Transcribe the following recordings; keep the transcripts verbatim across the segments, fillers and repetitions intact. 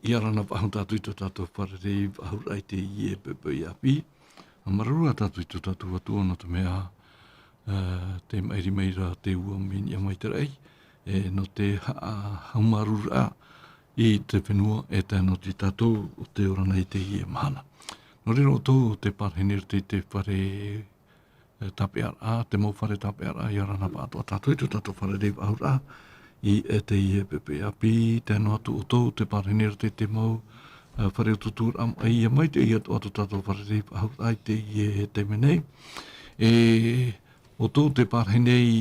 ʻIa ora na faʻahou tātou i tō tātou fārerei faʻahou raʻa i teie poʻipoʻi ʻāpī. Māuruuru tātou i tō tātou Atua nō te mea, ā, tē maʻiri mai ra te ua mea niʻa mai te raʻi, e, nō te haʻa-, haʻamāuruuru raʻa i te fenua e tae noa atu ia tātou ʻo tē ora nei i teie mahana. Nō reira ʻoutou te parahine i roto i te fare e, tāpeʻaraʻa, te mau fare tāpeʻaraʻa, ʻia ora na faʻatoʻa tātou i tō tātou fārerei faʻahou raʻa i, e, teie poʻipoʻi ʻāpī, tae noa atu ʻoutou te parahine i roto i te mau, e, fare utuuturaʻa maʻi, ʻia maitaʻi atoʻa tō tātou fārerei faʻahou raʻa i teie taime nei. E, ʻoutou te parahine i,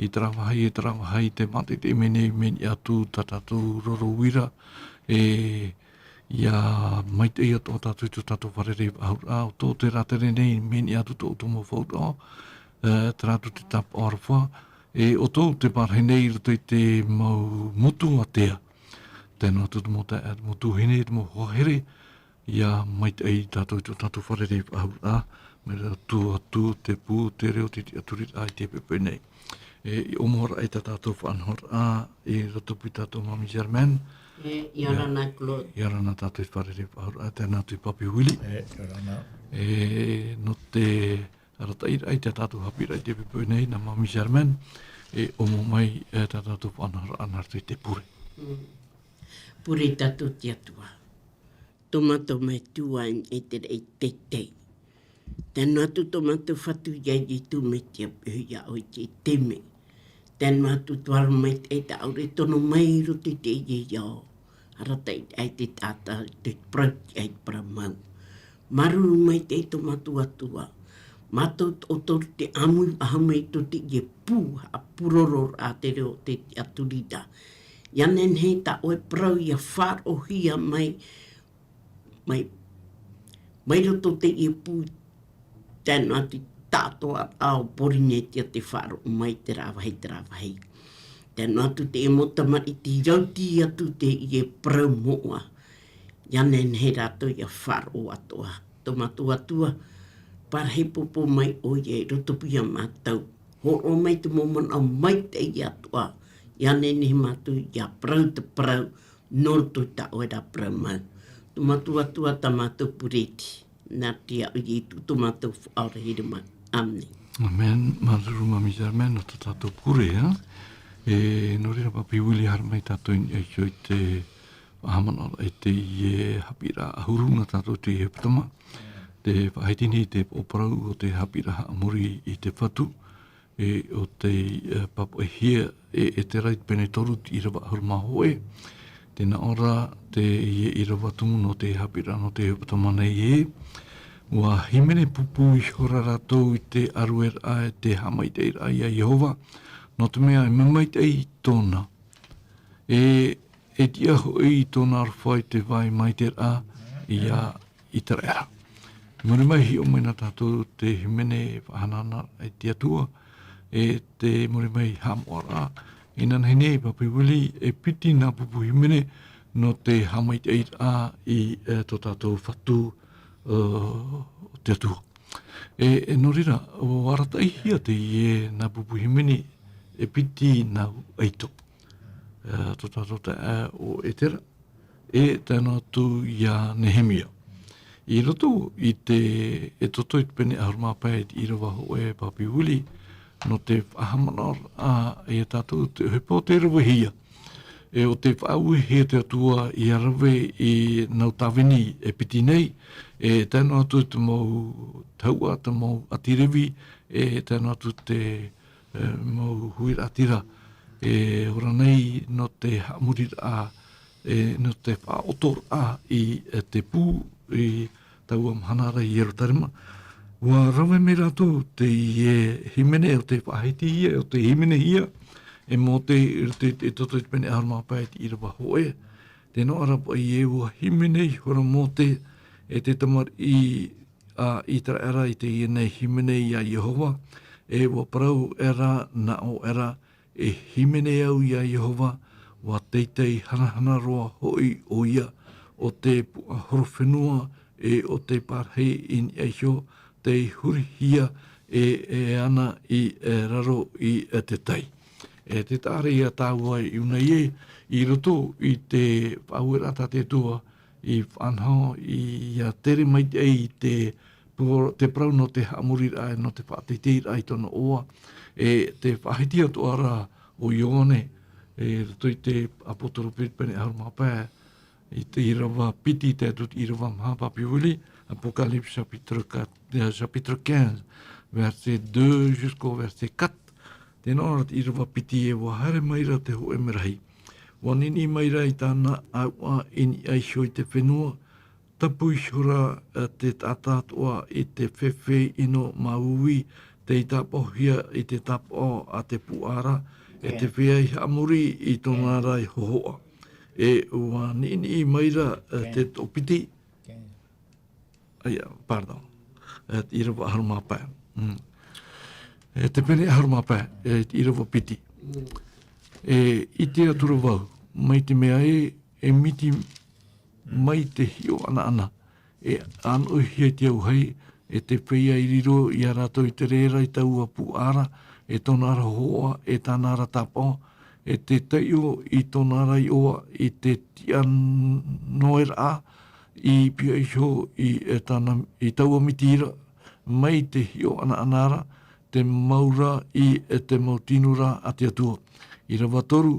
i terā vāhi, i terā vāhi, tē mātaʻitaʻi mai nei, mea niʻa atu tā tātou roro uira, e, ʻia maitaʻi atoʻa tātou i tō tātou fārerei faʻahou raʻa, ʻoutou te rātere nei, mea niʻa atu tō ʻoutou mau faʻaroʻo, e, terā atu te tāpaʻo aroha, e, ʻoutou te parahine i roto i te mau motu ātea. Tae noa atu te mau taeaʻe, te mau tuahine, te mau hoa here, ʻia maitaʻi tātou i tō tātou fārerei faʻahou raʻa, mai roto atu te pū, te reo, te tiʻaturiraʻa i teie poʻipoʻi nei. E, ʻia ʻōmuaraʻa i tā tātou faʻanahoraʻa, i roto pū i tā tātou Mamie Germaine. E, ʻia ora na Claude. ʻIa ora na tātou i fārerei faʻahou raʻa, tae noa atu i Papi Willie. E, ʻia ora na. E, nō te arataʻiraʻa i tā tātou haʻapiʻiraʻa i teie poʻipoʻi nei, nā Mamie Germaine, e ʻōmua mai, e, tā tātou faʻanahoraʻa nā roto i te pure. Mm. Pure tātou i te Atua. Tō mātou Metua i te raʻi teitei. Tae noa atu tō mātou Fatu ia Ietu Metia, e ia ʻoe i teie taime. Tae noa atu tō ʻoe ʻoromaitaʻi tā ʻoe e tono mai i roto i teie ao. Arataʻi ai te taʻata, te parau, ai te parau mau. Māuruuru maitaʻi tō mātou Atua. Mātou ʻoutou te ʻāmui faʻahou mai i tō teie pū, haʻapūroro raʻa te reo, te tiʻaturiraʻa. ʻIa nehenehe tā ʻoe parau ʻia faʻaroʻohia mai, mai, mai roto teie pū, tae noa atu i te taʻatoʻaraʻa o Pōrīnetia tē faʻaroʻo mai terā vāhi, terā vāhi. Tae noa atu teie mau tamariʻi tei rautī atu teie parau moʻa. ʻIa nehenehe rātou ʻia faʻaroʻo atoʻa. Tō mātou Atua, parahi pōpō mai ʻoia i roto pū ia mātou. Hōroʻa mai te mau manaʻo maitaʻi atoʻa. ʻIa nehenehe mātou ʻia parau te parau, nō roto i tā ʻoe ra parau mau. Tō mātou Atua, tā mātou pure iti. Nā te iʻoa o Ietu tō mātou Faʻaora here mai. ʻĀmene. ʻĀmene. Māuruuru Mamie Germaine, nō tā tātou pure, ā. E, nō reira Papi Willie, haere mai tātou i niʻa iho i te faʻahaʻamanaʻoraʻa i teie haʻapiʻiraʻa ʻahuru nā tātou i teie hepetoma. Tē faʻahiti nei te parau o te haʻapiʻiraʻa haʻamori i te Fatu. E, ʻo tei, e, pāpaʻihia e, e ʻEtera i te pene toru i te ʻīrava ʻahuru mā hōʻē. Tē nā ʻō ra teie ʻīrava tumu nō te haʻapiʻiraʻa nō te hepetoma nei ē. ʻUa hīmene pūpū ihora rātou i te ʻārueraʻa, e te haʻamaitaʻiraʻa ia Iehova, nō te mea e maitaʻi tōna. E, e tiʻa hoʻi tōna aroha i te vai maitaʻiraʻa ia ʻĪteraʻera. Muri mai, hiʻo mai na tātou te hīmene faʻahanahana i te Atua, e te muri mai haʻamoʻaraʻa. Inanahi nei, Papi Willie, e piti nā pūpū hīmene nō te haʻamaitaʻiraʻa i, e, tō tātou Fatu, e, o te Atua. E, e nō reira, ʻua arataʻihia teie nā pūpū hīmene e piti nā ʻaito. E, tō tātou taeaʻe ʻo ʻEtera, e tae noa atu ia Nehemia. I roto i te Exodo i te pene ʻahuru mā pae i te ʻīrava hōʻē, Papi Willie, nō te faʻahaʻamanaʻoraʻa ia tātou te ʻohipa o te ravehia. E ʻo tē faʻauehia te Atua ʻia rave i nau tāvini e piti nei, e tae noa atu te mau tahuʻa, te mau ʻāti Levi, e tae noa atu te e, mau huiraʻatira, e ora nei nō te haʻamoriraʻa, e nō te faʻaʻotoraʻa i, e, te pū i taua mahana ra i Ierutarema. ʻUa rave mai rātou teie hīmene, ʻo tē faʻahitihia, ʻo tē hīmenehia e Mōte i roto i te, i te Exodo i te pene ʻahuru mā pae i te ʻīrava hōʻē. Tē nā ʻō ra paʻi ē, ʻua hīmene ihora Mōte e te tamariʻi a ʻĪteraʻera i teie nei hīmene ia Iehova, e ʻua parau aʻera nā ʻō aʻera, e hīmene au ia Iehova, ʻua teitei hanahana roa hoʻi ʻoia, ʻo te puaʻahorofenua, e ʻo te parahi i niʻa iho, tei hurihia e, e ana i, e raro i, e te tai. E te taʻa ra ia tāua i ʻuna ē, i roto i te faʻaueraʻa tā te Atua, i faʻanaho, i, ia tere maitaʻi i te, te parau nō te haʻamoriraʻa, nō te faʻateiteiraʻa i tōna ʻoaʻoa, e te faʻahiti atoʻa ra ʻo Ioane, e roto i te ʻApotarupo pene ʻahuru mā pae, i te ʻīrava piti, tae atu i te ʻīrava maha, Papi Willie, Apocalypse chapitre quatre, euh, chapitre quinze, verset deux jusqu'au verset quatre. Tē nā ʻō ra te ʻīrava piti ē: ʻUa haere mai ra te hōʻē merahi. ʻUa niʻiniʻi mai ra i tāna ʻāuʻa i niʻa iho i te fenua, tapu iho ra, eh, te taʻata atoʻa i te fefeʻino māuiui, tei tāpaʻohia i te tāpaʻo a te puaʻara, e te feiā i haʻamori i tōna ra hōhoʻa. E ʻua niʻiniʻi mai ra, eh, te toʻopiti. ʻAia, pardon. Eh, te ʻīrava ʻahuru mā pae. Mm. Eh, te pene ʻahuru mā pae, eh, te ʻīrava piti. E ʻite atu ra vau, mai te mea ē, e miti mai te hiʻo ʻanaʻana, e ʻanoʻihia te auahi, e te feiā i riro ia rātou i te reira i taua puaʻara, e tōna ra hōhoʻa, e tāna ra tāpaʻo, e te taiʻo i tōna ra iʻoa, i te tiʻa noeraʻa, i pihaʻi iho i, e tāna, i taua miti ra, mai te hiʻo ʻanaʻana ra, te mau ra i, e te mau tino ra a te Atua. ʻĪrava toru,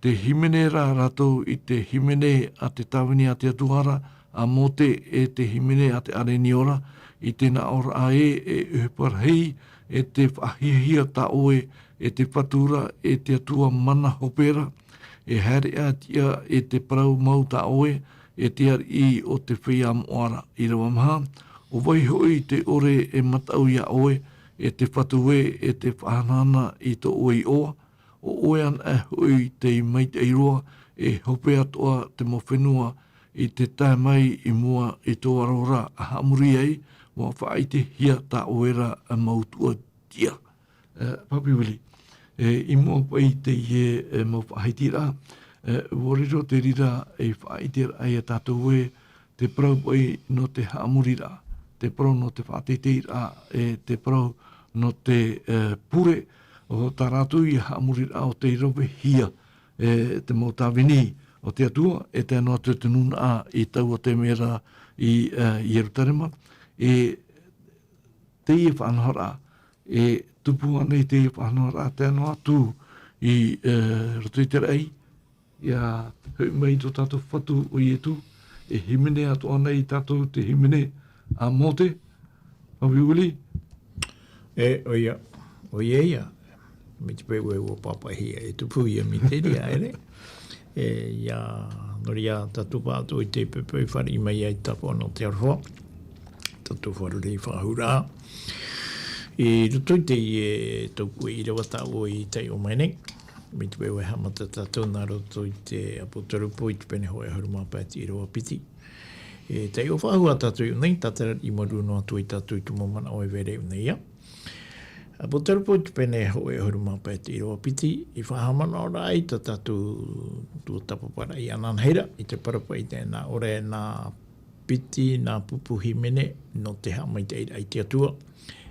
te hīmene ra rātou i te hīmene a te tāvini a te Atua ra, a Mōte, e te hīmene a te ʻārenio ra, i te nāʻōraʻa ē, e ʻohipa rahi, e te faʻahiahia tā ʻoe, e te Fatu ra, e te Atua mana hope ra, e haere ā tiʻa, e te parau mau tā ʻoe, e te ariʻi o te feiā moʻa ra. ʻĪrava maha, ʻo vai hoʻi te ʻore e mataʻu ia ʻoe, e te Fatu ē, e te faʻahanahana i tō ʻoe iʻoa, ʻo ʻoe anaʻe hoʻi tei maitaʻi roa, e hope atoʻa te mau fenua i te tae mai i mua i tō aro ra, a haʻamori ai, ʻua faʻaʻitehia tā ʻoe ra a mau tuʻatiʻa. Eh, Papi Willie, eh, i mua paʻi i teie, eh, mau faʻahitiraʻa, eh, ʻua riro te reira ei faʻaʻiteraʻa ia tātou ē, te parau paʻi nō te haʻamoriraʻa, te parau nō te faʻateiteiraʻa, e te parau nō te, eh, pure, ʻo tā rātou ia haʻamoriraʻa ʻo tei ravehia, e te mau tāvini o te Atua, e tae noa atu te nūnaʻa i taua taime ra i, eh, Ierutarema, e teie faʻanahoraʻa, e tupu ānei teie faʻanahoraʻa tae noa atu i, eh, roto i te raʻi, ʻia hoʻi mai tō tātou Fatu ʻo Ietu, e hīmene atoʻa nei tātou te hīmene a Mōte, Papi Willie? E, ʻoia, ʻoia ia. Mai te peu ē ʻua pāpaʻihia e tupu ia miteria, ʻere. E, ia, nō reira tātou pāʻatoʻa i te peu ʻe fāriʻi mai ai te tāpaʻo nō te aroha. Tātou fārerei faʻahou. I roto i teie, e, taupoʻi ʻīrava tā ʻoe i taiʻo mai nei. Mai te peu ē haʻamata tātou nā roto i te ʻApotarupo i te pene hōʻē ʻahuru mā pae te ʻīrava piti. E taiʻo faʻahou ā tātou i ʻō nei, tātarariʻi mārū noa atu ai tātou i te mau manaʻo e vai ra i ʻō nei ia. ʻApotarupo i te pene hōʻē ʻahuru mā pae te ʻīrava piti, i faʻahaʻamanaʻo ra ai tā tātou tuatāpaparaʻa ananahi ra, i te parau paʻi tē nā ʻō ra e nā piti nā pupu hīmene nō te haʻamaitaʻiraʻa i te Atua.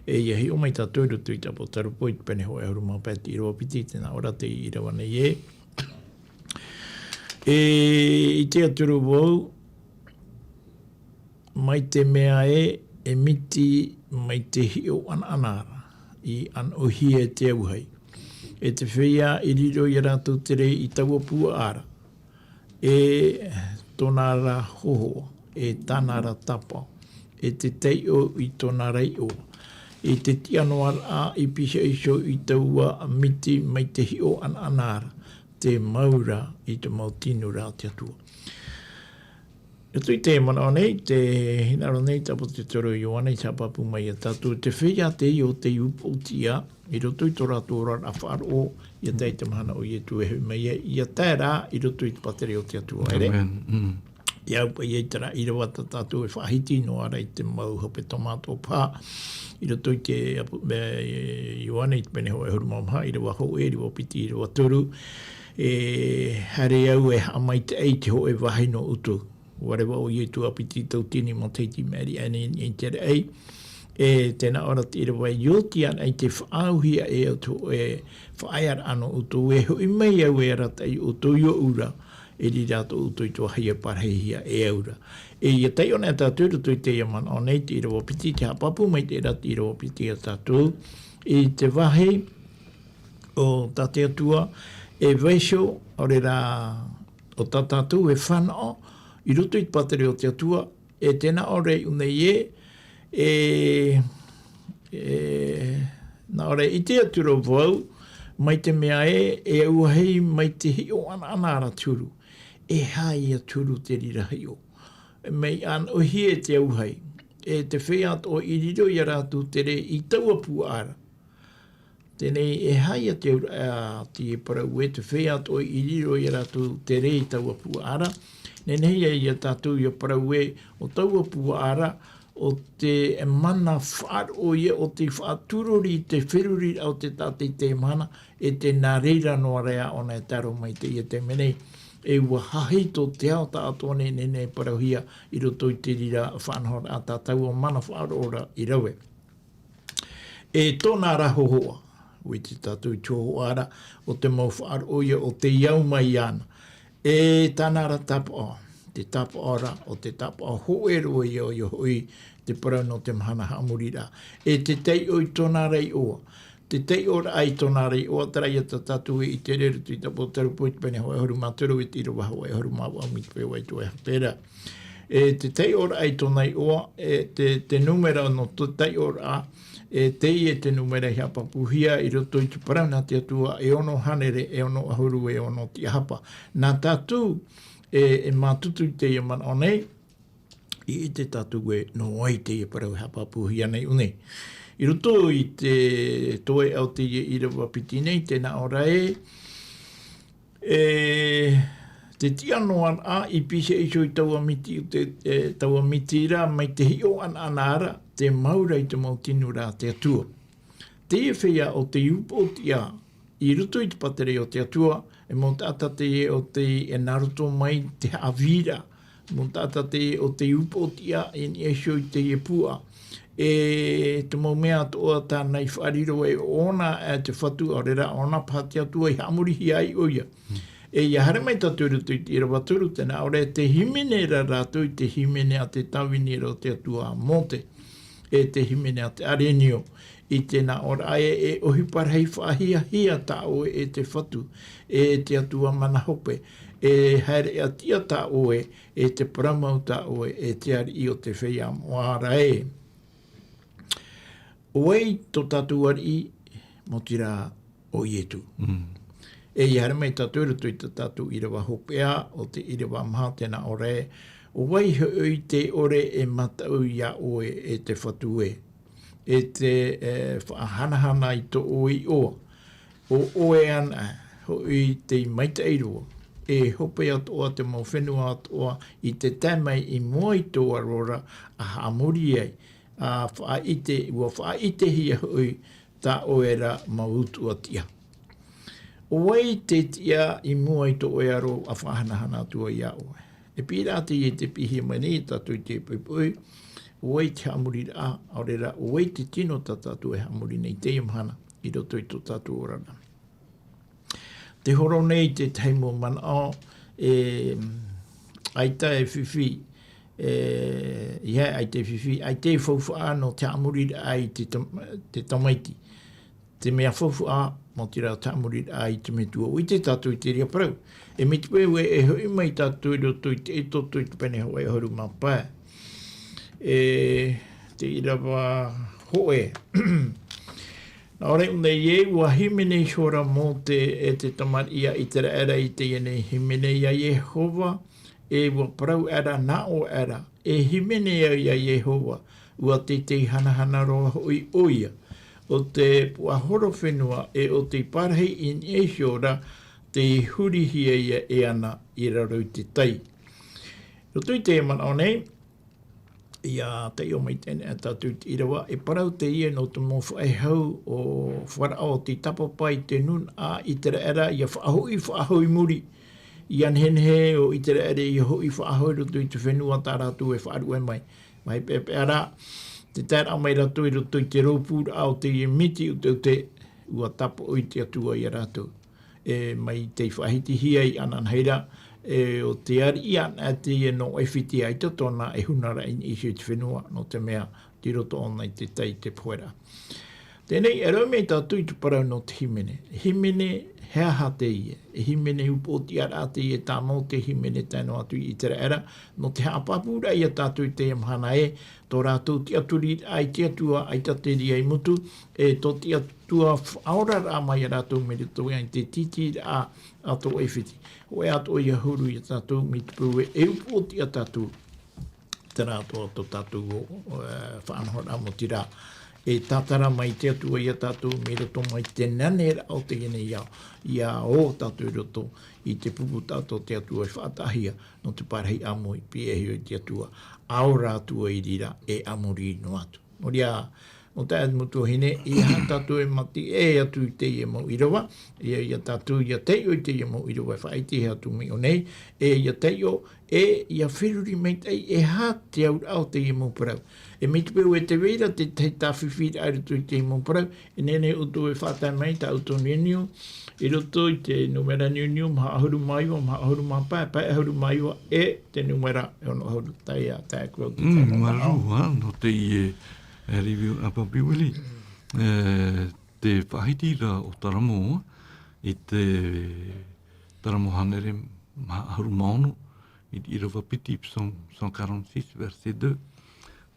E ʻia hiʻo mai tātou i roto i te ʻApotarupo i te pene hōʻē ʻahuru mā pae te ʻīrava piti, tē nā ʻō ra te ʻīrava nei ē. E ʻite atu ra vau, mai te mea ē, e miti mai te hiʻo ʻanaʻana ra, i ʻanoʻihia e te auahi, e te feiā i riro ia rātou te rē i taua puaʻara, e tōna ra hōhoʻa, e tāna ra tāpaʻo, e te taiʻo i tōna ra iʻoa, i te tiʻa noa ra i pihaʻi iho i taua miti mai te hiʻo ʻanaʻana ra, te mau ra i te mau tino ra a te Atua. E tui te manaʻo nei, te hinaʻaro nei, te ʻApotetoro Ioane, i te haʻapāpū mai ia tātou, te feiā teie ʻo tei upoʻotiʻa, i roto i tō rātou oraraʻa faʻaroʻo, ʻia tae i te mahana ʻo Ietu e hoʻi mai ai, ʻia tae rā, i roto i te pātireia o te Atua, ʻere? Amen. Mm. ʻIa au paʻi ia i terā ʻīrava tā tātou e faʻahiti noa ra i te mau hepetoma atoʻa paha, i roto i te ʻapo-, e, Ioane i te pene hōʻē ʻahuru mā maha, ʻīrava hōʻē, ʻīrava piti, ʻīrava toru, e, haere au e haʻamaitaʻi i te hōʻē vāhi nō ʻoutou. ʻUa reva ʻo Ietu ʻāpiti tautini matahiti i maʻiri aʻe nei i te raʻi. E tēnā ʻō ra te ʻīrava, i oti ana i te faʻaauhia e au tō e faʻaearaʻa nō ʻoutou, e hoʻi mai au e arataʻi ʻoutou i ʻō ra, e riro atu ʻoutou i te vāhi e parahihia e au ra. E ia taiʻo na tātou i roto i teie manaʻo nei, te ʻīrava piti, te haʻapāpū maitaʻi ra te ʻīrava piti ia tātou, i te vāhi ʻo tā te Atua, e vaiho, ʻaore rā, ʻo tā tātou e fānaʻo, i roto i te pātireia o te Atua, e tēnā ʻō ra i ʻō nei ē, e, e, nā ʻō ra i ʻite atu ra vau, mai te mea ē, e auahi mai te hiʻo ʻanaʻana ra te huru. E aha ia te huru te reira hiʻo? Mai ʻanaʻohie te auahi. E te feiā atoʻa i riro ia rātou tere i taua puaʻa ra. Teie nei, e aha ia te auraʻa, e, te parau ē, te feiā atoʻa i riro ia rātou tere i taua puaʻa ra. Nehenehe ia tātou ia parau ē, ʻo taua puaʻa ra, ʻo te mana faʻaroʻo ia, ʻo te faʻaturori i te feruriraʻa o te tātaʻitahi mahana, e tē nā reira noa ra ʻōna e taro mai i teie taime nei. E ʻua hahi tō te ao taʻatoʻa nei, nehenehe e parauhia i roto i te reira faʻanahoraʻa, tā taua mana faʻaroʻo ra i rave. E tōna ra hōhoʻa, ʻua ʻite tātou i te hōhoʻa ra, ʻo te mau faʻaroʻo ia o tei au mai iāna. E tāna ra tāpaʻo, te tāpaʻo ra, ʻo te tāpaʻo hōʻē roa ia, ʻoia hoʻi te parau nō te mahana haʻamori ra. E te taiʻo i tōna ra iʻoa, te taiʻoraʻa i tōna ra iʻoa, terā ia tā tātou e ʻite ra i roto i te Tāpōtārūpo i te pene hōʻē ʻahuru mā toru, e te ʻīrava hōʻē ʻahuru mā vaʻu mai te peu ʻē atu e hape ra. E te taiʻoraʻa i tōna iʻoa, e te, te nūmera nō te taiʻoraʻa, e teie te nūmera i haʻapāpūhia i roto i te parau nā te Atua, e ono hānere, e ono ʻahuru, e ono tiʻahapa. Nā tātou, e, e mātutu i teie manaʻo nei, i ʻite tātou ē, nō vai teie parau e haʻapāpūhia nei ʻō nei. I roto i te toeʻa o teie ʻīrava piti nei, tē nā ʻō ra ē, e, te tiʻa noa ra i pīhaʻi iho i taua miti, te, e, taua miti ra, mai te hiʻo ʻanaʻana ra, tē mau ra i te mau tino ra a te Atua. Teie feiā ʻo tei upoʻotiʻa, i roto i te pātireia o te Atua, e mau taʻata teie ʻo tei, e nā roto mai te haʻavīraʻa, mau taʻata teie ʻo tei upoʻotiʻa i niʻa iho i teie puaʻa. E te mau mea atoʻa tāna i faʻariro ai ʻōna, e te Fatu, ʻaore rā ʻōna paha te Atua i haʻamorihia ai ʻoia. E ia haere mai tātou i roto i te ʻīrava toru, tē nā ʻō ra, te hīmene ra rātou i te hīmene a te tāvini ra o te Atua a Mōte, e te hīmene a te ʻArenio, i tē nā ʻō ra ē, e ʻohipa rahi faʻahiahia tā ʻoe e te Fatu, e te Atua mana hope, e haere ʻatiʻa tā ʻoe, e te parau mau tā ʻoe, e te ariʻi o te feiā moʻa ra ē. ʻO vai tō tātou ariʻi, maoti rā ʻo Ietu. Mm. E ia haere mai tātou i roto i tā tātou ʻīrava hopeʻa, ʻo te ʻīrava maha, tē nā ʻō ra ē, ʻo vai hoʻi tē ʻore e mataʻu iā ʻoe e te Fatu ē, e te, e, faʻahanahana i tō ʻoe iʻoa, ʻo ʻoe ana hoʻi tei maitaʻi roa, e hope atoʻa te mau fenua atoʻa i te tae mai i mua i tō aro ra, a haʻamori ai, a faʻaʻite, ʻua faʻaʻitehia hoʻi tā ʻoe ra mau utuʻa tiʻa. ʻO vai te tiʻa i mua i tō ʻoe aro a faʻahanahana atu ai iā ʻoe? E piʻiraʻa teie i te piʻihia mai nei ia tātou i te poʻipoʻi, ʻo vai te haʻamoriraʻa, ʻaore rā, ʻo vai te tino tā tātou e haʻamori nei i teie mahana, i roto i tō tātou oraraʻa. Tē horo nei te tahi mau manaʻo, e, ʻaita e fifi, e, ʻeiaha ʻaita e fifi, ʻaita e faufaʻa nō te haʻamoriraʻa i te tam-, te tamaiti. Te mea faufaʻa, maoti rā te haʻamoriraʻa i te metua. ʻUa ʻite tātou i te reira parau. E mai te peu ē, e hoʻi mai tātou i roto i te Exodo i te pene hōʻē ʻahuru mā pae. E te ʻīrava hōʻē. Nā ʻō ra i ʻō nei ē, ʻua hīmene ihora Mōte e te tamariʻi a Iteraera i teie nei hīmene iā Iehova, e ʻua parau aʻera, nā ʻō aʻera, e hīmene au iā Iehova, ʻua teitei hanahana roa hoʻi ʻoia, ʻo te puaʻahorofenua e ʻo tei parahi i niʻa iho ra, tei hurihia ia e ana i raro i te tai. Roto i te manaʻo nei, ia taiʻo maitaʻi ana tātou i te ʻīrava, e parau teie nō te mau faʻehau o Farao tei tāpapa i te nūnaʻa a Iteraera, ia faʻahoʻi faʻahou i muri. Ia nehenehe ʻo Iteraera ia hoʻi faʻahou i roto i te fenua tā rātou e faʻaruʻe mai. Mai peʻapeʻa rā, Te taeraʻa mai rātou i roto i te rōpūraʻa o teie miti ʻuteʻute, ua tāpaʻo i te Atua ia rātou. E mai tei faʻahitihia i ananahi ra, e o te ariʻi ana teie nō ʻAifiti, ʻaita tōna e huna ra i niʻa i te fenua, nō te mea, tei roto ʻōna i te tai i te pohe ra. Teie nei, e rave mai tātou i te parau nō te hīmene. Hīmene, he aha teie? E hīmene upoʻotiʻaraʻa teie, tāmau te hīmene tae noa atu i ʻĪteraʻera, nō te haʻapāpūraʻa ia tātou i teie mahana ē, tō rātou tiʻaturiraʻa i te Atua, ʻaita te reira i motu, e tō te Atua faʻaoraraʻa mai ia rātou mai roto i te tītīraʻa a tō ʻAifiti. Hōʻē atoʻa ia huru ia tātou, mai te peu ē, e upoʻotiʻa tātou, terā tō, tō tātou, e, faʻanahoraʻa, maoti rā, e tātara mai te Atua ia tātou, mai roto mai te naneraʻa o teie nei ao, ia ō tātou i roto i te pupu taʻata o te Atua i faʻataʻahia, nō te parahi ʻāmui, pihaʻi iho i te Atua, ʻaore rā Atua i reira, e a muri noa atu. Nō reira, nō taeaʻe mau tuahine, ʻeiaha tātou e mātaiʻo atu i teie mau ʻīrava, ʻeiaha ia tātou ia taiʻo i teie mau ʻīrava e faʻaʻitehia atu mai ʻō nei, e ia taiʻo, e ia feruri maitaʻi, e aha te auraʻa o teie mau parau. E mai te peu ē tē vai ra te tahi tāfifiraʻa i roto i teie mau parau, e nehenehe ʻoutou e faʻatae mai tā ʻoutou niuniu, i roto i te nūmera niuniu, maha ʻahuru mā iva, maha ʻahuru mā pae, pae ʻahuru mā iva, e te nūmera e ono ʻahuru, tae ia, tae atu au te Mm, tae mā māuruuru, ā, nō teie, e, review a Papi Willie. E, te faʻahiti ra o Taramo, i te Taramo hānere maha ʻahuru mā ono, i te ʻīrava piti, Psaume cent quarante-six, verset deux.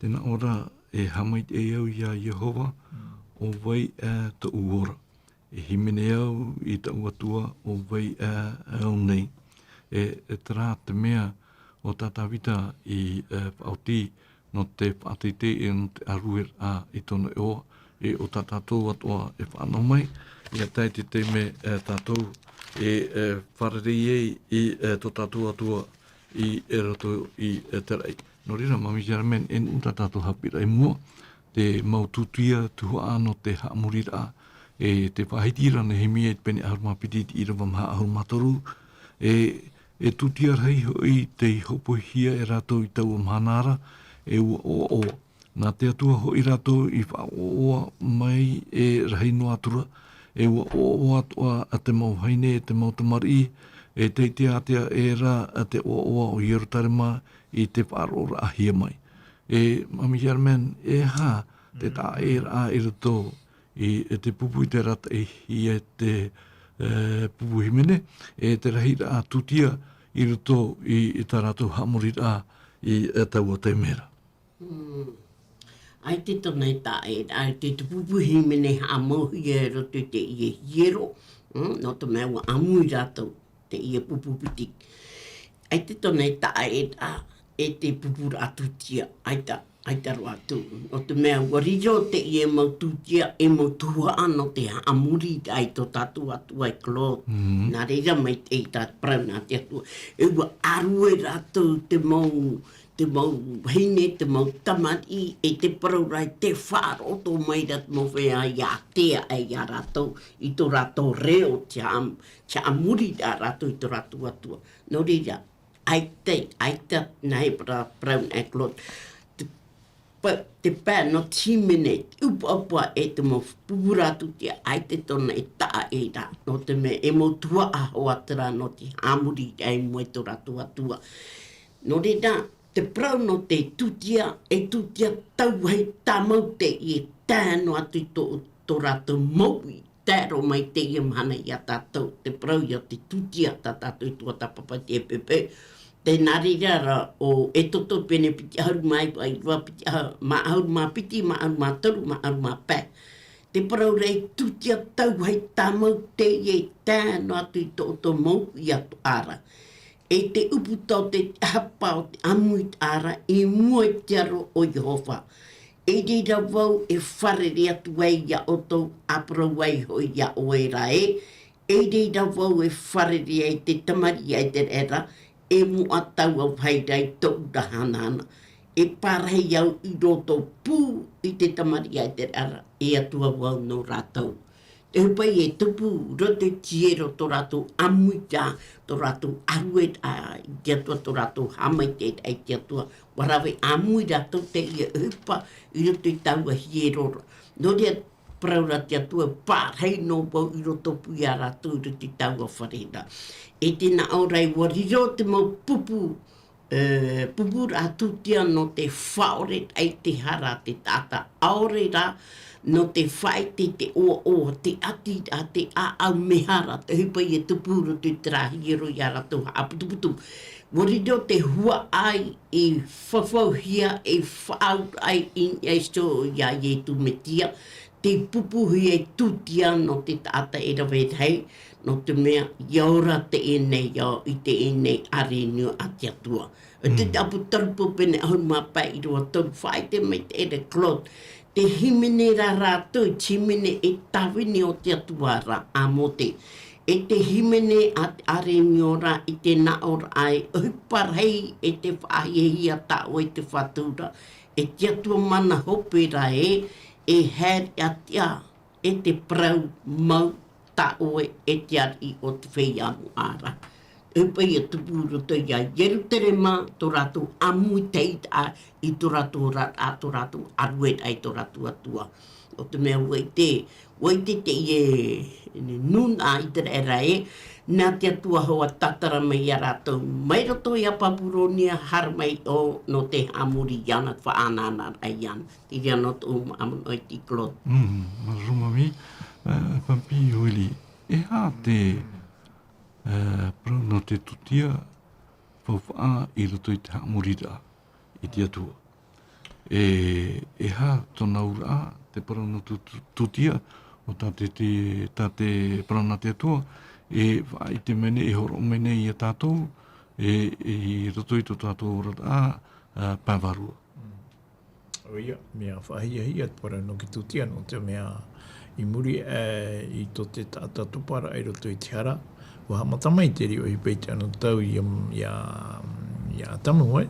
Tē nā ʻō ra, e haʻamaitaʻi au ia Iehova, ʻo vai ā tōʻu ora. E hīmene au i taʻu Atua, ʻo vai ā au nei. E, e terā te mea ʻo tā Tāvita i, e, faʻaoti nō te faʻateitei e nō te ʻārueraʻa i tōna iʻoa, e ʻo tā tātou atoʻa e fānaʻo mai, ʻia tae i te taime, e, tātou e, e, fārerei ai i, e, tō tātou Atua i, e, roto i, e, te raʻi. Nō reira, Mami Germaine, e nuʻu tā tātou haʻapiʻiraʻa i mua, te mau tūtia tuhaʻa nō te haʻamoriraʻa, e te faʻahiti ra Nehemia i te pene ʻahuru mā piti i te ʻīrava maha ʻahuru mā toru, e, e tūtia rahi hoʻi tei hōpoihia e rātou i taua mahana ra, e ʻua ʻoaʻoa. Nā te Atua hoʻi rātou i faʻaʻoaʻoa mai e rahi noa atu ra, e ʻua ʻoaʻoa atoʻa ā te mau vahine, e te mau tamariʻi, e tei ātea ē rā ā te ʻoaʻoa o Ierutarema i te faʻaroʻoraʻahia mai. E, Mami Germaine, e aha te taʻaʻēraʻa i roto i, e te pupu i te arataʻihia e te, e, pupu hīmene, e te rahiraʻa tūtia i roto i, i tā rātou haʻamoriraʻa i, e, taua taime ra. Mm. ʻAita tōna e taʻaʻēraʻa, te, te pupu hīmene haʻamauhia i roto i teie hiero, mm, nō te mea ʻua ʻāmui rātou, teie pupu piti. ʻAita tōna e taʻaʻēraʻa, e te pupuraʻa tūtia, ʻaita, ʻaita roa atu. Nō te mea ʻua riro teie mau tūtia, e mau tuhaʻa nō te haʻamoriraʻa i tō tātou Atua e Claude. Mm. Nā reira mai te, tā parau nā te Atua. E ʻua ʻārue rātou te mau, te mau vahine, te mau tamariʻi, e te parau ra, e te faʻaroʻo mai ra te mau feiā ʻia ātea ai ia rātou, i tō rātou reo, te haʻa-, te haʻamoriraʻa rātou i tō rātou Atua. Nō reira, ʻaita, ʻaita, nā hea parau, parau nā Claude. Te pa-, te pae nō te hīmene, te ʻupaʻupa e te mau pupuraʻa tūtia, ʻaita tōna e taʻaʻēraʻa, nō te mea e mau tuhaʻa hoʻi terā nō te haʻamoriraʻa i mua i tō rātou Atua. Nō reira, te parau nō te tūtia, e tūtia tauvahi tāmau teie, tae noa atu i tō, tō rātou mouʻi, tae roa mai teie mahana ia tātou, te parau ia te tūtia tā tātou i tuatāpapa i te Epepeu. Tē nā reira ra ʻo Exodo pene piti ʻahuru mā iva, piti ʻahu-, maha ʻahuru mā piti, maha ʻahuru mā toru, maha ʻahuru mā pae. Te parau ra e tūtia tauvahi tāmau teie tae noa atu i tō ʻoutou mouʻi atoʻa ra. E te ʻupu tau te ʻāpapa o te ʻāmuiraʻa i mua i te aro o Iehova. I reira vau e fārerei atu ai ia ʻoutou, ʻa parau ai hoʻi ia ʻoe ra ē, i reira vau e fārerei ai te tamariʻi a Iseraela, e moʻa taua vahi ra i tōʻu ra hanahana. E pārahi au i roto pū i te tamariʻi a Iseraela, e Atua vau nō rātou. Te ʻohipa e tupu roto i te hiero tō rātou ʻāmuiraʻa, tō rātou ʻārueraʻa i te Atua, tō rātou haʻamaitaʻiraʻa i te Atua, ʻua rave ʻāmui rātou teie ʻohipa i roto i taua hiero ra. Nō reira, parau ra te Atua, pārahi noa vau i roto pū ia rātou i roto i taua fare ra. E te nā ʻō ra, ʻua riro te mau pupu, e, pupuraʻa tūtia nō te faʻaoreraʻa i te hara a te taʻata, ʻaore rā nō te faʻaʻite i te ʻoaʻoa, te ʻati, a te ʻāʻau mehara, te ʻohipa e tupu roto i terā hiero ia rātou haʻaputuputu. ʻUa riro te huaʻai i fafauhia, i faʻauraʻa i niʻa iho ia Ietu Metia, tei pupuhia i tūtia nō te taʻata e rave rahi, nō te mea, ʻia ora teie nei ao i teie nei ʻāreʻa nui a te Atua. E te Mm. tapu tarupo pene ʻahuru mā pae ʻīrava toru, faʻaʻite mai te ʻere Claude, te hīmene ra rātou, te hīmene e tāvini o te Atua ra, a Mōte. E te hīmene a te ʻāreʻa nui ra i te nā ʻō ra ē, ʻohipa rahi e te faʻahiahia tā ʻoe i te Fatu ra, e te Atua mana hope ra ē, e haere ʻia tiʻa, e te parau mau tā ʻoe e te ariʻi o te feiā moʻa ra. E paʻi e tupu roto ia Ierutarema tō rātou ʻāmuiraʻa i tō rātou oraraʻa, tō rātou ʻārueraʻa i tō rātou Atua. Nō te mea ʻua ʻite, ʻua ʻite teie nūnaʻa ʻĪteraʻera ē, nā te Atua hoʻi ʻa tātara mai ia rātou, mai roto ia Babulonia, haere mai ʻō nō te haʻamori iāna faʻanahoraʻa iāna. Te reira noa tōʻu manaʻo i te Claude. Mm, māuruuru maitaʻi, e, Papi Ueli, e aha te, e, parau nō te tūtia, faufaʻa i roto i te haʻamoriraʻa i te Atua. E, e aha tōna auraʻa, te parau nō te tū-, tū-, tūtia, ʻo tā te, te, tā te parau nā te Atua, e faʻaʻite mai nei, e hōroʻa mai nei ia tātou, e, e i roto i tō tātou oraraʻa, a, pae vārua. Mm. ʻOia, mea faʻahiahia te parau nō te tūtia, nō te mea i muri aʻe i tō te taʻata toparaʻa i roto i te hara, ʻua haʻamata mai te reira ʻohipa i te anotau tau ia, ia, ia Atamu, ē.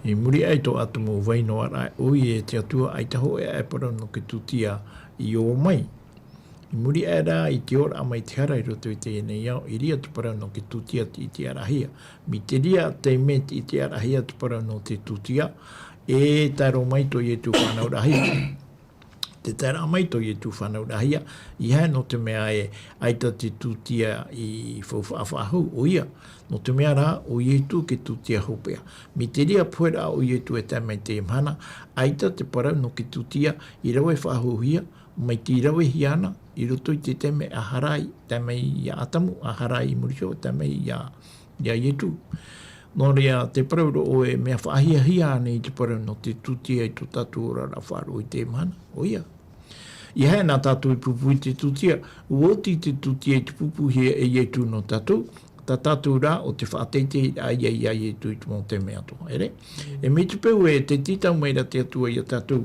I muri aʻe i tō Atamu vai noa ra, ʻoia e te Atua, ʻaita hōʻē aʻe parau nō te tūtia i ʻō mai. I muri aʻe rā i te ora mai te hara i roto i teie nei ao, i reira te parau nō te tūtia tei tiʻaraʻahia. Mai te reira taime tei tiʻaraʻahia te parau nō te tūtia, e tae roa mai tō Ietu fānauraʻahia. Tē tae ra mai tō Ietu fānauraʻahia, ʻeiaha nō te mea ē, ʻaita te tūtia i faufaʻa faʻahou, ʻoia. Nō te mea rā, ʻo Ietu te tūtia hopeʻa. Mai te reira pohe ra ʻo Ietu e tae mai teie mahana, ʻaita te parau nō te tūtia i rave faʻahouhia, mai tei ravehia ana, i roto i te taime a Harai, tae mai ia Atamu, a Harai i muri iho, tae mai ia, ia Ietu. Nō reira, te parau ra ʻoe, mea faʻahiahia ānei te parau nō te tūtia i tō tātou oraraʻa faʻaroʻo i teie mahana? ʻOia. ʻEiaha nā tātou i pupu i te tūtia, ʻua oti te tūtia i te pupuhia e Ietu nō tātou, tā tātou rā ʻo te faʻateiteiraʻa ia, ia Ietu i te mau taime atoʻa, ʻere? E mai te peu ē, tē tītau mai ra te Atua ia tātou,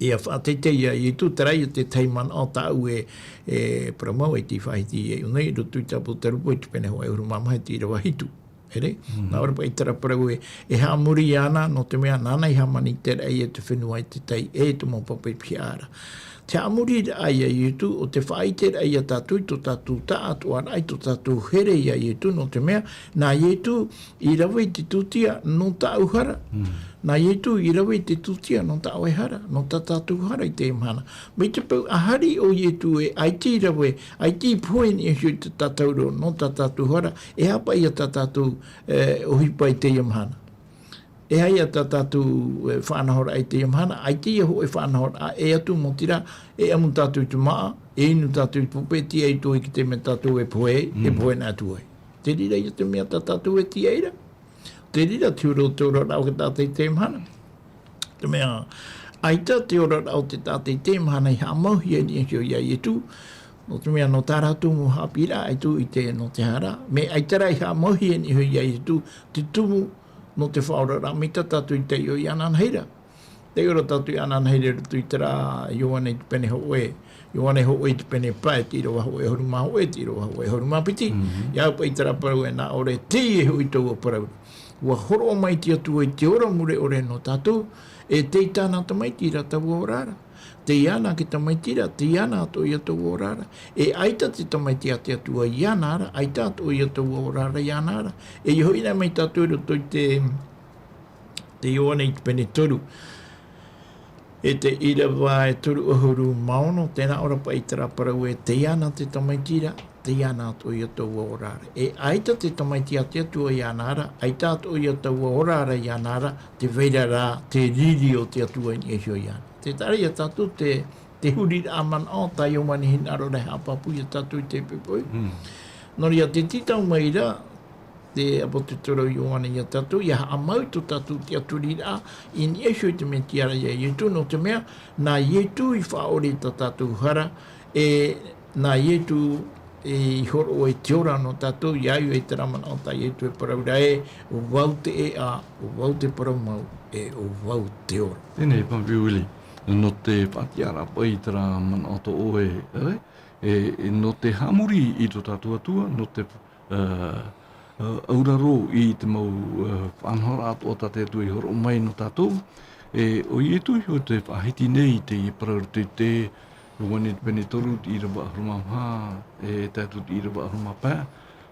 ʻia faʻateitei ia Ietu, terā ia te tahi manaʻo tāʻu e, e parau mau e tei faʻahiti i ʻō nei, i roto i te Apotarupo i te pene hōʻē ʻahuru mā maha i te ʻīrava hitu. ʻEre? Mhm. Nā ʻō ra paʻi terā parau ē, e haʻamori iāna, nō te mea nāna i hāmaniraʻa ia te fenua e te tai e te mau papa i pihaʻa ra. Te haʻamoriraʻa ia Ietu, ʻo te faʻaʻiteraʻa ia tātou i tō tātou taʻatoʻaraʻa, i tō tātou here ia Ietu, nō te mea, nā Ietu i rave i te tūtia nō tāʻu hara. Mm. Nā Ietu i rave i te tūtia nō tā ʻoe hara, nō tā tātou hara i teie mahana. Mai te peu a hari ʻo Ietu ē, ʻaita i rave, ʻaita i pohe i niʻa iho i te tātauro nō tā tātou hara, e aha paʻi ia tā tātou, e, ʻohipa i teie mahana? E aha ia tā tātou, e, faʻanahoraʻa i teie mahana? ʻAita ia hōʻē faʻanahoraʻa, e atu mau tira, e ʻamu tātou i te māʻa, e inu tātou i te pape, tiʻa i tō i te mea tātou e pohe, e Mm. pohe noa atu ai. Te reira ia te mea tā tātou e tiʻa ra. Te reira te huru o te oraraʻa o te taʻata i teie mahana. Te mea, ʻaita te oraraʻa o te taʻata i teie mahana i haʻamauhia i niʻa iho ia Ietu, nō te mea nō tā rātou mau haʻapiʻiraʻa ʻaita i ʻite nō te hara. Mea ʻaita rā i haʻamauhia i niʻa iho ia Ietu, te tumu nō te faʻaoraraʻa mai tā tātou i taiʻo iāna ananahi ra. Taiʻo ra tātou iāna ananahi ra i roto i terā Ioane i te pene hōʻē, Ioane hōʻē i te pene pae, te ʻīrava hōʻē ʻahuru mā hōʻē, te ʻīrava hōʻē ʻahuru mā piti. Mhm. ʻIa au paʻi terā parau ē, nā ʻō ra, teie hoʻi taua parau. ʻUa hōroʻa mai te Atua i te ora mure ʻore nō tātou, e tei tāna Tamaiti ra taua ora ra. Tei iāna te tamaiti ra, tei iāna atoʻa ia taua ora ra. E ʻaita te tamaiti a te Atua iāna ra, ʻaita atoʻa ia taua ora ra iāna ra. E ʻia hoʻi mai tātou i roto i te, te Ioane i te pene toru. E te ʻīrava e toru ʻahuru mā ono, tē nā ʻō ra paʻi terā parau ē, tei iāna te tamaiti ra, tei iāna atoʻa ia taua ora ra. E ʻaita te tamaiti a te Atua iāna ra, ʻaita atoʻa ia taua ora ra iāna ra, tē vai ra rā te riri o te Atua i niʻa iho iāna. Tē taʻa ra ia tātou te, te huriraʻa manaʻo tā Ioane e hinaʻaro ra e haʻapāpū ia tātou i te poʻipoʻi. Mm. Nō reira, tē tītau mai ra te ʻāpōsetolo Ioane ia tātou, ʻia haʻamau tō tātou tiʻaturiraʻa i niʻa iho i te Mesia ra ia Ietu, nō te mea, nā Ietu i faʻaʻore i tā tātou hara, e nā Ietu i hōroʻa i te ora nō tātou, ʻia au i terā manaʻo tā Ietu e parau ra ē, ʻo vau te ʻēʻa, ʻo vau te parau mau, e ʻo vau te ora. Teie nei, Papi Willie, nō te faʻatiʻaraʻa paʻi i terā manaʻo tō ʻoe, e, e, e nō te haʻamori i tō tātou Atua, nō te, e, e, auraro i te mau, e, faʻanahoraʻa atoʻa tā te Atua i hōroʻa mai nō tātou, e, ʻo Ietu iho te faʻahiti nei i teie parau i roto i te Ioane te pene toru, te ʻīrava ʻahuru mā maha, e tae atu i te ʻīrava ʻahuru mā pae,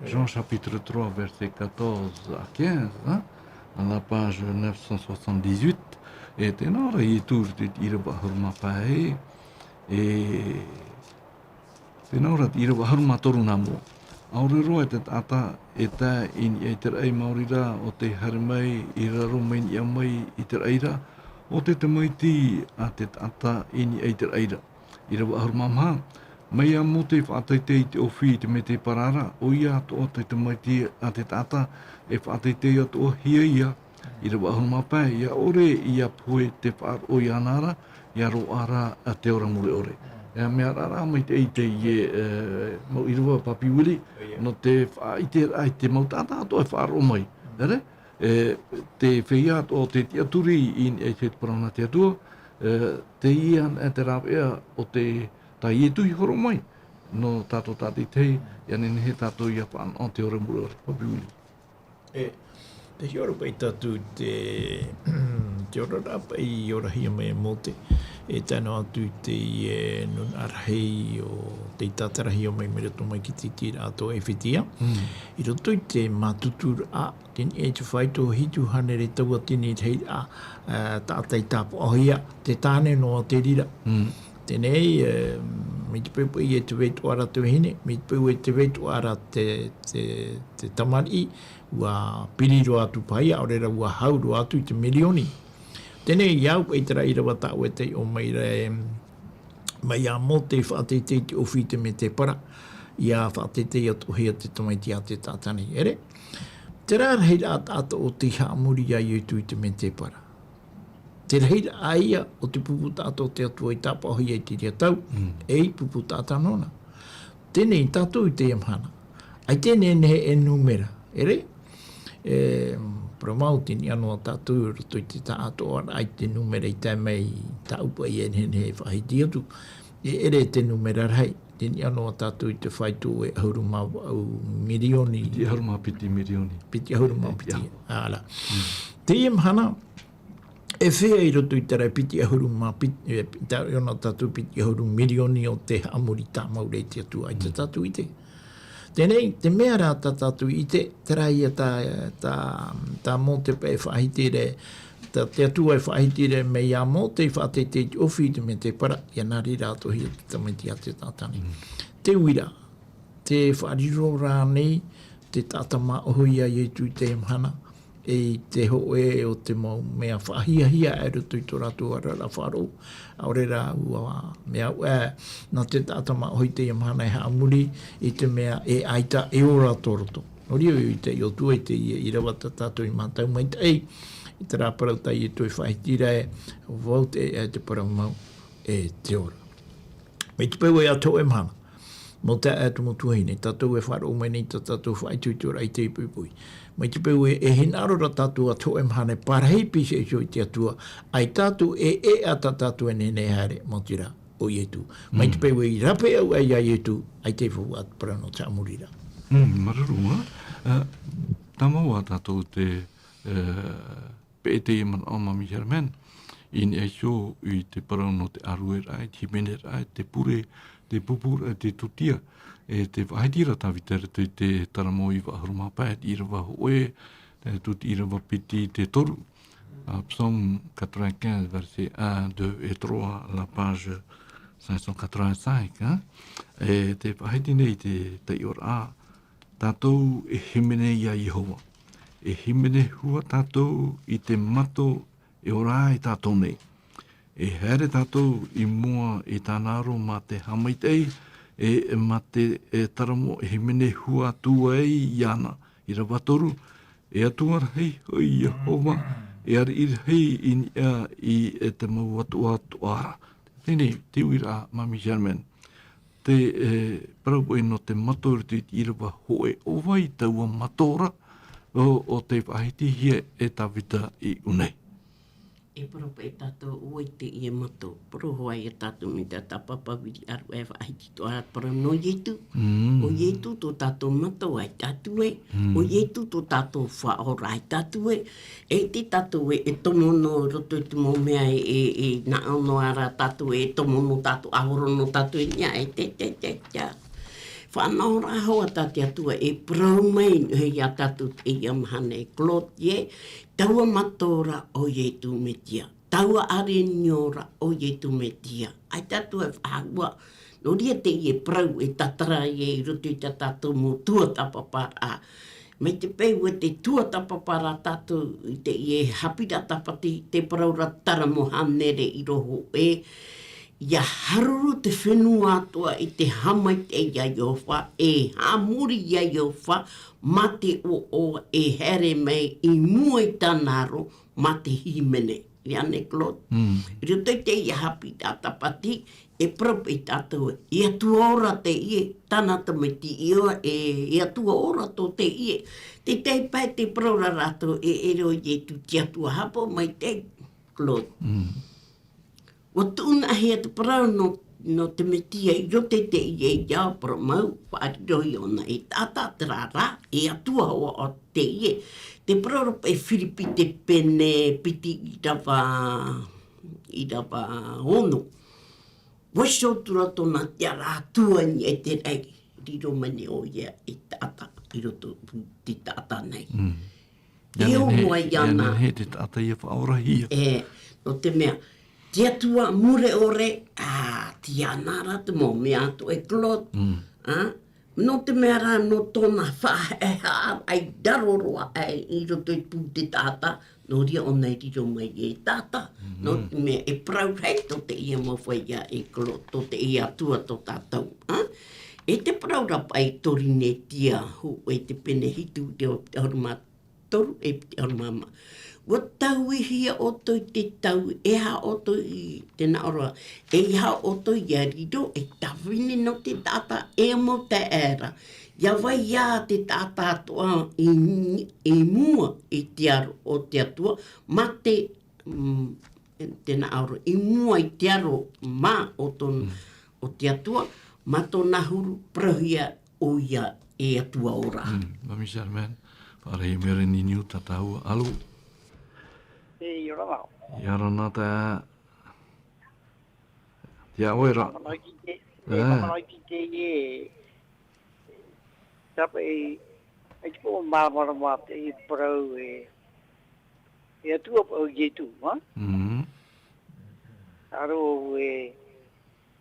Jean chapitre trois, verset quatorze à quinze, hein, à la page neuf cent soixante-dix-huit, e tē nā ʻō ra Ietu i te ʻīrava ʻahuru mā pae, e tē nā ʻō ra te ʻīrava ʻahuru mā toru nā mua. ʻAore roa te taʻata e tae i niʻa i te raʻi maori ra ʻo tē haere mai i raro mai niʻa mai i te raʻi ra, ʻo te tamaiti a te taʻata i niʻa i te raʻi ra. ʻĪrava ʻahuru mā maha. Mai iā Mōte i faʻateitei i te ʻōfī i te mētēpara ra, ʻoia atoʻa te tamaiti a te taʻata e faʻateitei atoʻahia ia. ʻĪrava ʻahuru mā pae, ʻia ʻore ʻia pohe te faʻaroʻo iāna ra, ʻia roaʻa ra te ora mure ʻore. E mea rahi ra mai te, i teie, e, mau ʻīrava, Papi Willie, nō te faʻaʻiteraʻa i te mau taʻata atoʻa e faʻaroʻo mai. ʻEre? E, te feiā o te tiʻaturi i niʻa i te parau nā te Atua, e, teie ana te rāveʻa o te, tā Ietu i hōroʻa mai, nō tātou tātaʻitahi, ʻia nehenehe tātou ʻia fānaʻo te ora mure ʻore, Papi Willie. E, tē hiʻo ra paʻi tātou te, te oraraʻa paʻi i orahia mai e Mōte, e tae noa atu i te, e, nūnaʻa rahi o tei tātarahia mai mai roto mai i te tītīraʻa tō ʻĒfetia. Mm. I roto i te mātuturaʻa, teie te fāito hitu hānere tauatini rahiraʻa, e, taʻata i tāpaʻohia, te tāne noa te reira. Mm. Teie, e, mai te peu paʻi e tē vai atoʻa ra te vahine, mai te peu e tē vai atoʻa ra te, te, te tamariʻi, ʻua piri roa atu paʻi, ʻaore ra ʻua hau roa atu i te mirioni. Teie, ʻia au paʻi terā ʻīrava tā ʻoe e taiʻo mai ra, e, mai iā Mōte i faʻateitei i te ʻōfī i te mētēpara, ʻia faʻateitei atoʻahia te tamaiti a te taʻata nei, ʻere? Terā rahiraʻa taʻata ʻo tei haʻamori iā Ietu i te mētēpara. Te rahiraʻa ïa o te pupu taʻata o te Atua i tāpaʻohia i te reira tau, mm, e i pupu taʻata nōna. Teie tātou i teie mahana. ʻAita e nehenehe e nūmera, ʻere? E, parau mau, teie noa tātou i roto i te taʻatoʻaraʻa i te nūmera i tae mai, tāʻu paʻi e nehenehe e faʻahiti atu. E ʻere te nūmera rahi, teie noa tātou i te fāito e ʻahuru mā vaʻu mirioni. Piti ʻahuru mā piti mirioni. Piti ʻahuru mā piti. Ia. ʻĀ ra. Mm. Teie mahana, e fea i roto i terā piti ʻahuru mā piti, e, tā, ʻia ʻō tātou piti ʻahuru mirioni o te haʻamori tāmau ra i te Atua, ʻaita, mm, tātou i ʻite. Teie, te mea rā tā tātou i ʻite, terā ïa tā, tā, tā Mōte paʻi e faʻahiti ra, tā te Atua e faʻahiti ra mai iā Mōte i faʻateitei i te ʻōfī i te mētēpara, ʻia nā reira atoʻahia te tamaiti a te taʻata nei. Mm. Te uiraʻa, te faʻariro rānei te taʻata māʻohi iā Ietu i teie mahana, e i te hōʻē o te mau mea faʻahiahia i roto i tō rātou oraraʻa faʻaroʻo, ʻaore rā ʻua mea, e, nā te taʻata māʻohi i teie mahana e haʻamori i te mea e ʻaita e ora tō roto. Nō reira, i te ʻō atu i teie ʻīrava tā tātou i mātau maitaʻi, i terā parau tā Ietu e faʻahiti ra ē, vau te, e, te parau mau, e te ora. Mai te peu ē ʻa te hōʻē mahana, mau taeaʻe, tumu tuahine, tātou e faʻaroʻo mai nei tā tātou faʻaitoitoraʻa i teie poʻipoʻi. Mai te peu ē e hinaʻaro ra tātou ʻa te hōʻē mahana e parahi piha iho i te Atua, ʻaita atu e ʻēʻa tā tātou e nehenehe e haere, maoti rā, ʻo Ietu. Mai te, mm, peu ē i rāpae au aʻe iā Ietu, ʻaita e faufaʻa te parau nō te haʻamori ra. Mm, māuruuru, ā. Ā, tāmau ā tātou te, ā, peʻe teie manaʻo, Mami Herman. I niʻa iho i te parau nō te ʻārueraʻa, i te hīmeneraʻa, i te pure, te pupuraʻa, te tūtia, e te faʻahiti ra Tāvita i roto i te Taramo iva ʻahuru mā pae, ʻīrava hōʻē, e tū te ʻīrava piti i te toru. Ah, Psaume quatre-vingt-quinze, versets un, deux et trois, la page cinq cent quatre-vingt-cinq, hein? E te faʻahiti nei te taiʻoraʻa, tātou e hīmene iā Iehova. E hīmene hua tātou i te mato e ora ai tātou nei. E haere tātou i mua i tāna aro mā te haʻamaitaʻi, e mā te, e Taramo e hīmene hua atu ai iāna. ʻĪrava toru, e Atua rahi, ʻo Iehova, e ariʻi rahi i niʻa i te mau atoʻa atoʻa ra. Teie nei, te uiraʻa, Mami Germaine. Te, e, parau paʻi nō te mato i roto i te ʻīrava hōʻē, ʻo vai taua mato ra, ʻo, ʻo tei faʻahitihia e Tāvita i ʻō nei. E parau paʻi tātou, ʻo vai teie mato, parau hoʻi ia tātou mai te taʻata pāpā viri ʻāruʻe faʻahiti atoʻa ra te parau nō Ietu. Mm. ʻO Ietu tō tātou mato, ʻaita atu ē. Mm. ʻO Ietu tō tātou faʻaora, ʻaita atu ē. E te tātou e, e tomo noa i roto i te mau mea e, e, e nāʻō noa ra tātou e tomo noa tātou, ʻahoro noa tātou i niʻa, e te, te, te, te. Faʻanahoraʻa hoʻi tā te Atua e parau mai, e, iā tātou teie mahana e Claude, ē, taua mato ra ʻo Ietu Metia. Taua ʻārenio ra ʻo Ietu Metia. ʻAita atu e faʻahua, nō reira teie parau e tātara ai i roto i tā tātou mau tuatāpaparaʻa. Mai te peu ē te tuatāpaparaʻa tātou i teie haʻapiʻiraʻa tāpati, te parau ra Taramo hānere ʻīrava hōʻē, ʻia haruru te fenua atoʻa i te haʻamaitaʻi iā Iehova, e haʻamori iā Iehova, mā te ʻoaʻoa e haere mai i mua i tāna aro, mā te hīmene. Ia nei, Claude. Mm. I roto i teie haʻapiʻiraʻa tāpati, e parau paʻi tātou, e Atua ora teie, tāna tamaiti ʻoia, e, e Atua ora tō teie. Te tahi pae te parau ra rātou, e, e reo Ietu te Atua, haʻapaʻo maitaʻi, Claude. Mm. ʻUa tuʻunahia te parau nō, nō te Metia i roto i teie, ʻia parau mau, faʻariro iāna e taʻata, terā rā, e Atua hoʻi teie. Te parau ra paʻi Firipi te pene piti ʻīrava, ʻīrava ono. ʻUa ʻoto atu ra tōna tiʻaraʻa Atua i niʻa i te raʻi, riro mai nei ʻoia ei taʻata i roto i te taʻata nei. Mm. E ʻō mai iāna. Ia nehenehe te taʻata ʻia faʻaorahia. E, nō te mea, te Atua mure ʻore, ā, tiʻa na ra te mau mea atoʻa e Claude. Mm. Ā, nō te mea rā, nō tōna faʻahaʻehaʻa i raro roa aʻe i roto i te pū te taʻata, nō reira ʻōna i riro mai ei taʻata. Mm. Nō te mea e parau rahi tō teie mau feiā e Claude, tō teie Atua tō tātou. Ā? E te parau ra paʻi Torinetia hōʻē te pene hitu, te ʻahuru mā toru e piti ʻahuru mā maha. ʻUa tauihia ʻoutou i te tau, e aha ʻoutou i te nā ʻō ra, e aha ʻoutou ʻia riro, e tāvini nō te taʻata, e mau taeaʻe ra. ʻIa vai ā te taʻata atoʻa i, i mua i te aro o te Atua, mā te, mm, te nā ʻō ra, i mua i te aro mā o tō, mm, o te Atua, mā tōna huru, parauhia ʻoia e Atua ora. Mm, Mami Germaine, faʻarahi mea ra i niʻa i tā tāua. Alo? E, ʻia ora na. ʻIa ora na, tā, tā ʻoe ra. Faʻamanahiti te, e, faʻamanahiti te, e, tā paʻi, e, ʻaita paʻi ʻua māramarama te parau e, e Atua paʻi ʻo Ietu, ha? Mm. Aro e,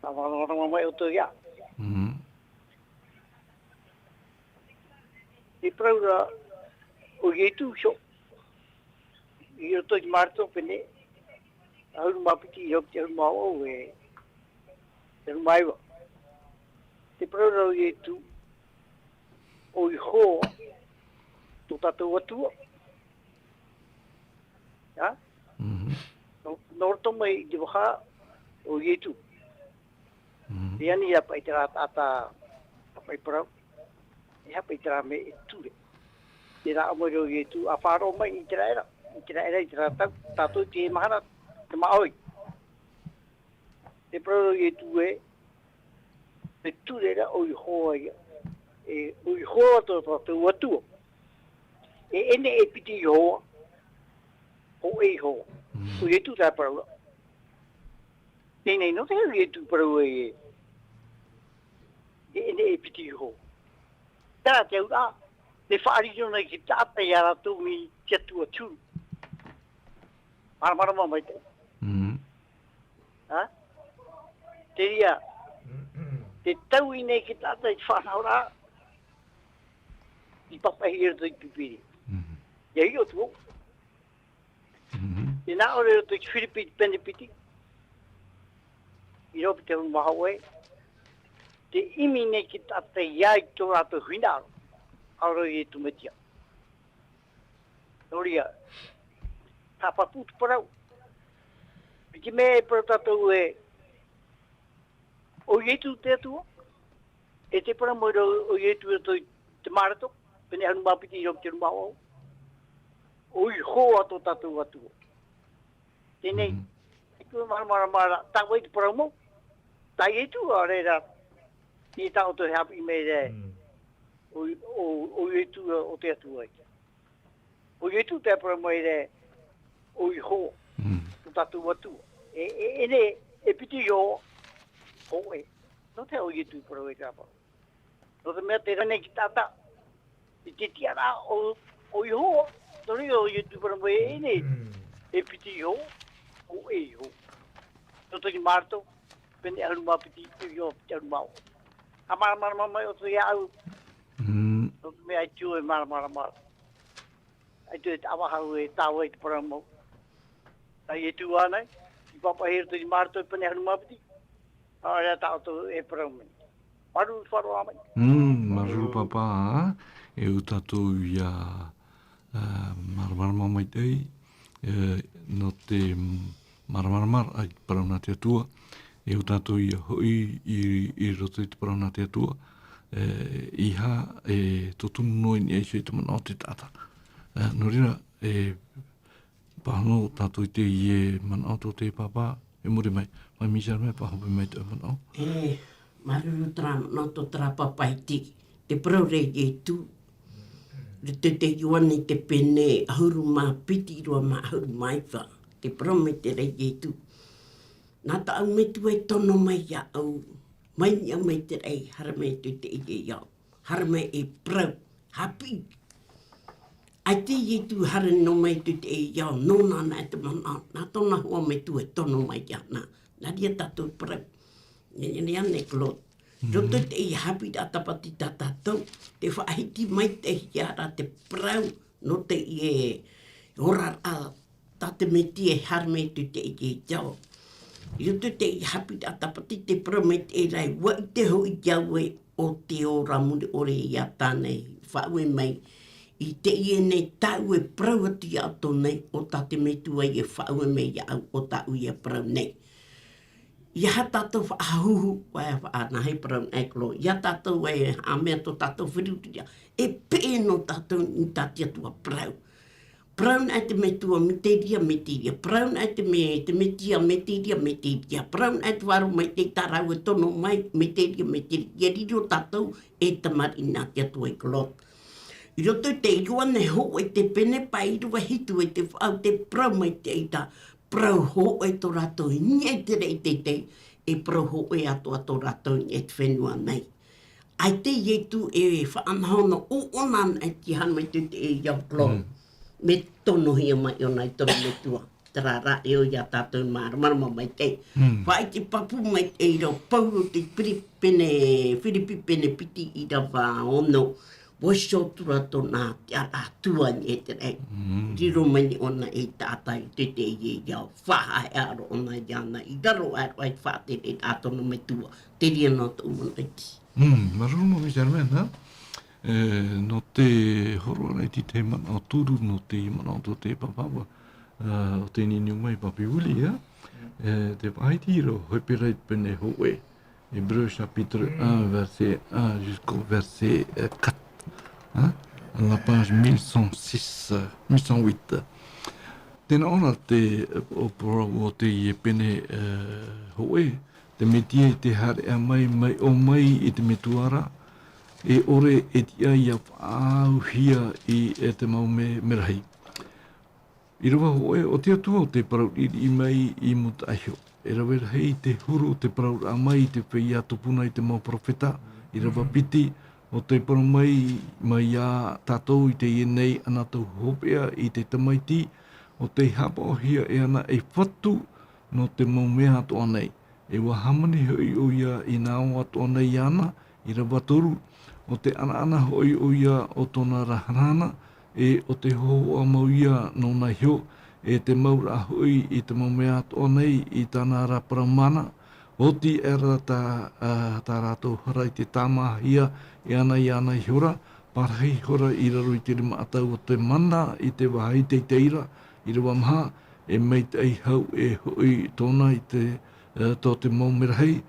māramarama mai ʻoutou ia. Mm. Te parau ra ʻo Ietu iho, i roto i te Mareko pene ʻahuru mā piti, ʻīrava piti ʻahuru mā vaʻu e te ʻahuru mā iva. Te parau ra ʻo Ietu, ʻo Iehova tō tātou Atua. Ia? Mhm. Nō, nō roto mai i te vaha o Ietu. Mhm. Te ani ia paʻi terā taʻata, paʻi parau. E aha paʻi terā mea e ture. Terā ʻāmuiraʻa o Ietu, ʻa faʻaroʻo mai i terā era. I terā era, i terā tau, tātou i te mahana, te māʻohi. Te parau ra ʻo Ietu ē, te ture ra ʻo Iehova ia. E, ʻo Iehova tō tātou Atua. E ʻene e piti Iehova, hōʻē Iehova. Mm. ʻO Ietu tā parau ra. Teie nei, nō te aha Ietu i parau ai ē, e, e, e piti iho. Terā te auraʻa, tē faʻariro nei te taʻata ia rātou mai te Atua te huru. Māramarama maitaʻi. Mm. Ha? Te reira, tē taui nei te taʻata i te faʻanahoraʻa, i papaʻihia i roto i te Pīpīria. Mm. ʻIa hiʻo atu vau. Mm. Tē nā ʻō ra i roto i te Firipi pene piti, ʻīrava piti ʻahuru mā hōʻē, tē ʻimi nei te taʻata ia i tō rātou hinaʻaro, ʻaore rā Ietu Metia. Nō reira, haʻapāpū te parau. Piti mea e parau tātou ē, ʻo Ietu te Atua, e tē parau mai ra ʻo Ietu i roto i te Mareko, pene ʻahuru mā piti ʻīrava piti ʻahuru mā hōʻē. ʻO Iehova tō tātou Atua. Teie nei, mm, e tū e māramarama ra, tā vai te parau mau, tā Ietu, ʻaore rā, i tā ʻoutou e haʻapiʻi mai ra, mm, ʻo, ʻo, ʻo Ietu, ʻo te Atua ïa. ʻO Ietu tē parau mai ra, ʻo Iehova, mm, tō tātou Atua. E, e, e nei, e piti iho, hōʻē. Nō te aha ʻo Ietu i parau ai terā parau? Nō te mea tē rave nei te taʻata i te tiʻaraʻa o, o Iehova. Nō reira ʻo Ietu i parau mai ē, e nei, mm, e piti iho, hōʻē iho. Nō te Mareko, pene ʻahuru mā piti, ʻīrava piti ʻahuru mā hōʻē. Haʻamāramarama mai ʻoutou iāʻu. Mm. Nō te mea ʻaita e māramarama ra. ʻAita e taʻa faʻahou e tae ai te parau mau. Tā Ietu ānei, i papaʻihia i roto i te Mareko pene ʻahuru mā piti. ʻAore rā tā ʻoutou e parau mai. Māuruuru faʻaroʻo mai. Mm, māuruuru pāpā, e ʻo tātou ïa, ā, māramarama maitaʻi, e, nō te māramarama i te parau nā te Atua, e ʻo tātou ïa hoʻi i, i roto i te parau nā te Atua, e, ʻeiaha e tōtonu noa i niʻa iho i te manaʻo o te taʻata. E, nō reira, e, pāhono tātou i teie manaʻo tō te pāpā, e muri mai, mai Michel mai, faʻahope mai te manaʻo. E, māuruuru terā manaʻo tō terā pāpā i te, te parau ra Ietu, i te, te Ioane te pene ʻahuru mā piti ʻīrava mā ʻahuru mā iva, tē parau mai ra Ietu. Nā tāʻu Metua e tono mai iāʻu, mai niʻa mai te raʻi, haere mai atu i teie ao. Haere mai e parau, haʻapiʻi. ʻAita Ietu haere noa mai atu i teie ao, nōna anaʻe te manaʻo, nā tōna hoa Metua e tono mai iāna. Nā reira tātou parau. Nē, nē, nē, Claude. Mhm. Roto i teie haʻapiʻiraʻa tāpati tā tātou, tē faʻahiti maitaʻihia ra te parau, nō teie oraraʻa tā te Mesia e haere mai atu i teie ao. I roto i teie haʻapiʻiraʻa tāpati tē parau mai ra, ʻua ʻite hoʻi au ē ʻo te ora mure ʻore iā tāna i faʻaue mai. I teie nei tāʻu e parau atu iā ʻoutou nei, ʻo tā te Metua e faʻaue mai iāʻu, ʻo tāʻu ïa parau nei. ʻEiaha tātou faʻahuhu, ʻua faʻanaho parau nei Claude. ʻEiaha tātou e haʻamea tō tātou feruriraʻa, e peʻe noa tātou i tā te Atua parau. Parau anaʻe te Metua, Meteria, Meteria. Parau anaʻe te Me-, te Mesia, Meteria, Meteria. Parau anaʻe te Faʻaroʻo Maitaʻi, tā rāua e tono mai, Meteria, Meteria. ʻIa riro tātou e tamariʻi nā te Atua e Claude. I roto i te Ioane hōʻē te pene pae ʻīrava hitu e tē faʻaau te parau maitaʻi, parau hōʻē tō rātou i niʻa i te raʻi teitei, e parau hōʻē atoʻa tō rātou i niʻa i te fenua nei. ʻAita Ietu e faʻanaho noa ʻōna anaʻe i haere mai atu i teie ao Claude. Mm. Mea tonohia mai ʻōna i tōna Metua. Terā rā e ʻo ia tātou māramarama maitaʻi. Mm. Faʻaʻite pāpū maitaʻi ra ʻo Pauro i te Firi-, pene, Firipi pene piti ʻīrava ono. ʻUa hiʻo atu ra tōna tiʻaraʻa Atua i niʻa i te raʻi. Mm. Riro mai nei ʻōna ei taʻata i te, teie ao. Faʻahaʻehaʻa roa ʻōna iāna i raro aʻe roa i te faʻatereraʻa a tōna Metua. Terā noa tōʻu manaʻo iti. Mm, māuruuru maitaʻi Germaine, ā. E, nō te hōroʻaraʻa i te manaʻo toru, nō te manaʻo tō te pāpā, ā, ʻo tē niuniu mai Papi Willie, ā. E, tē faʻahiti ra, hōpera i te pene hōʻē. Hébreux chapitre un, verset un jusqu'au verset, euh, quatre. Hein? À la page mille cent six, euh, mille cent huit. Tē nā ʻō ra te, ā, ʻo parau o teie pene, ā, hōʻē, te Mesia i te haereʻa mai, mai ʻō mai i te metua ra, e ʻore e tiʻa ʻia faʻaauhia i, e te mau mē, merahi. ʻĪrava hōʻē, ʻo te Atua ʻo tē parau riʻiriʻi mai i Mutaʻaiho. E rave rahi te huru o te parauraʻa mai i te feiā tupuna i te mau peropheta, ʻīrava piti, ʻo tē parau mai, mai iā tātou i teie nei anaʻe tau hopeʻa i te Tamaiti, ʻo tei haʻapaʻohia e ana ei fatu nō te mau mea atoʻa nei. E ʻua hāmani hoʻi ʻoia i nā ao atoʻa nei iāna, ʻīrava toru, ʻo te ʻanaʻana hoʻi ʻoia o tōna ra hanahana, e ʻo te hōhoʻa mau ia nōna iho, e te mauraʻa hoʻi i te mau mea atoʻa nei i tāna ra parau mana, ʻoti aʻera tā, ā, tā rātou hara i te tāmāhia e ana iāna ihora, pārahi ihora i raro i te rima ʻatau o te mana i te vāhi teitei ra, ʻīrava maha, e maitaʻi hau e hoʻi tōna i te, ā, tō te mau merahi,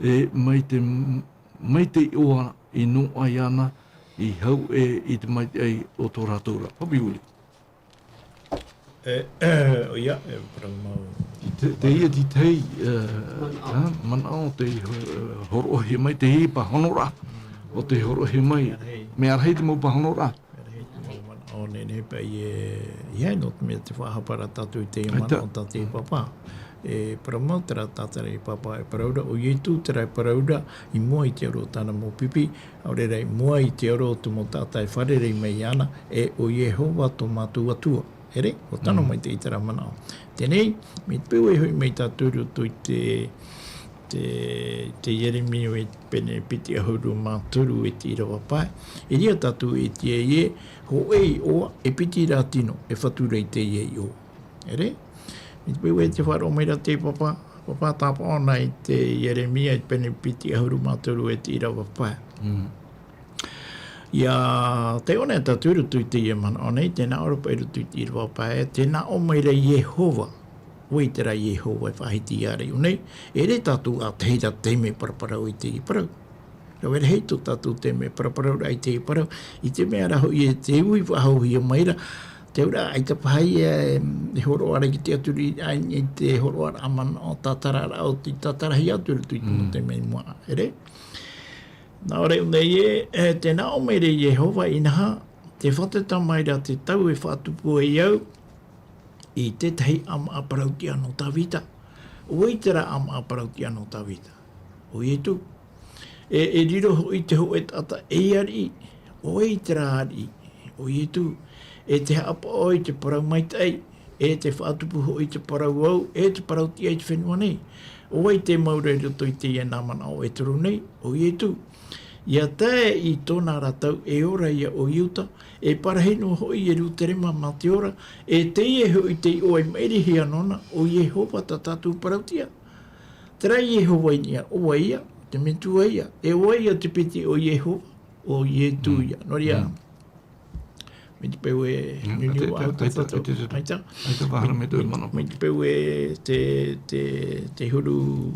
e mai te, mai te iʻoa i noaʻa iāna, i hau e i te maitaʻi o tō rātou ra. Papi Willie. E, e, ʻoia, e, parau mau. Te, teie te tahi, e, manaʻo. Ā, manaʻo te, e, hōroʻahia mai, teie pāhonoraʻa, ʻo tē hōroʻahia mai. Mea rahi. Mea rahi te mau pāhonoraʻa. Mea rahi te mau manaʻo, nehenehe paʻi e, ʻeiaha nō te mea te faʻahapa ra tātou i teie manaʻo tā te papa. E, parau mau terā tātara i papa, e parau ra, ʻo Ietu terā e parau ra, i mua i te aro o tāna mau pipi, ʻaore rā i mua i te aro o te mau taʻata e fārerei mai iāna, e ʻo Iehova tō mātou Atua. E rē, ʻua tano mai te ʻitara manaʻo. Teie nei, mai te peu e hoʻi mai tātou i roto i te, te, te Ieremia e pene piti ʻahuru mā toru e te ʻīrava pae. E riro tātou e tiʻa ē, hōʻē iʻoa, e piti rā tino, e fatu ra i teie iʻoa. E rē, mai te peu e te faʻaroʻo mai ra te papa, papa tāpaʻo na i te Ieremia e pene piti ʻahuru mā toru e te ʻīrava pae. Mm. ʻIa taiʻo nei tātou i roto i teie manaʻo nei, tē nā ʻō ra paʻi i roto i te ʻīrava pae, tē nā ʻō mai ra Iehova, ʻo vai terā Iehova e faʻahiti i ā rātou nei, e rē tātou ʻa tahi ra te mea paraparau i teie parau. Rave rahi tō tātou te mea paraparauraʻa i teie parau, i te mea rā hoʻi e te ui faʻahouhia mai ra, te auraʻa ʻaita paha ia e, e hōroʻa ra ki te ʻaturi, ʻaita i te hōroʻaraʻa manaʻo tātararaʻa o te tātarahia atu i roto i te mau taime i mua, e rē. Nā ʻō ra nei ē, e, tē nā ʻō mai ra Iehova, inaha, tē fātata mai ra te tau e faʻatupu ai au i te tahi ʻāmaʻa parautiʻa nō Tāvita. ʻO vai terā ʻāmaʻa parautiʻa nō Tāvita? ʻO Ietu. E, e riro hoʻi te hōʻē taʻata ei ariʻi. ʻO vai terā ariʻi? ʻO Ietu. E te haʻapaʻo i te parau maitaʻi, e te faʻatupu hoʻi i te parau au, e te parautiʻa i te fenua nei. ʻO vai tē mau ra i roto i teie nā manaʻo e toru nei? ʻO Ietu. ʻIa tae i tōna ra tau e ora ia ʻo Iuta, e parahi noa hoʻi Ierutarema mā te ora, e teie hoʻi te iʻoa i maʻirihia nōna, ʻo Iehova tā tātou parautiʻa. Terā Iehova i niʻa, ʻo vai ia? Te Metua ia. E ʻo vai ia te piti o Iehova? ʻO Ietu ia. Nō reira, mai te peu e niuniu ʻaita, ʻaita, ʻaita, ʻaita. ʻAita, ʻaita. Mai te peu e te, te, te huru,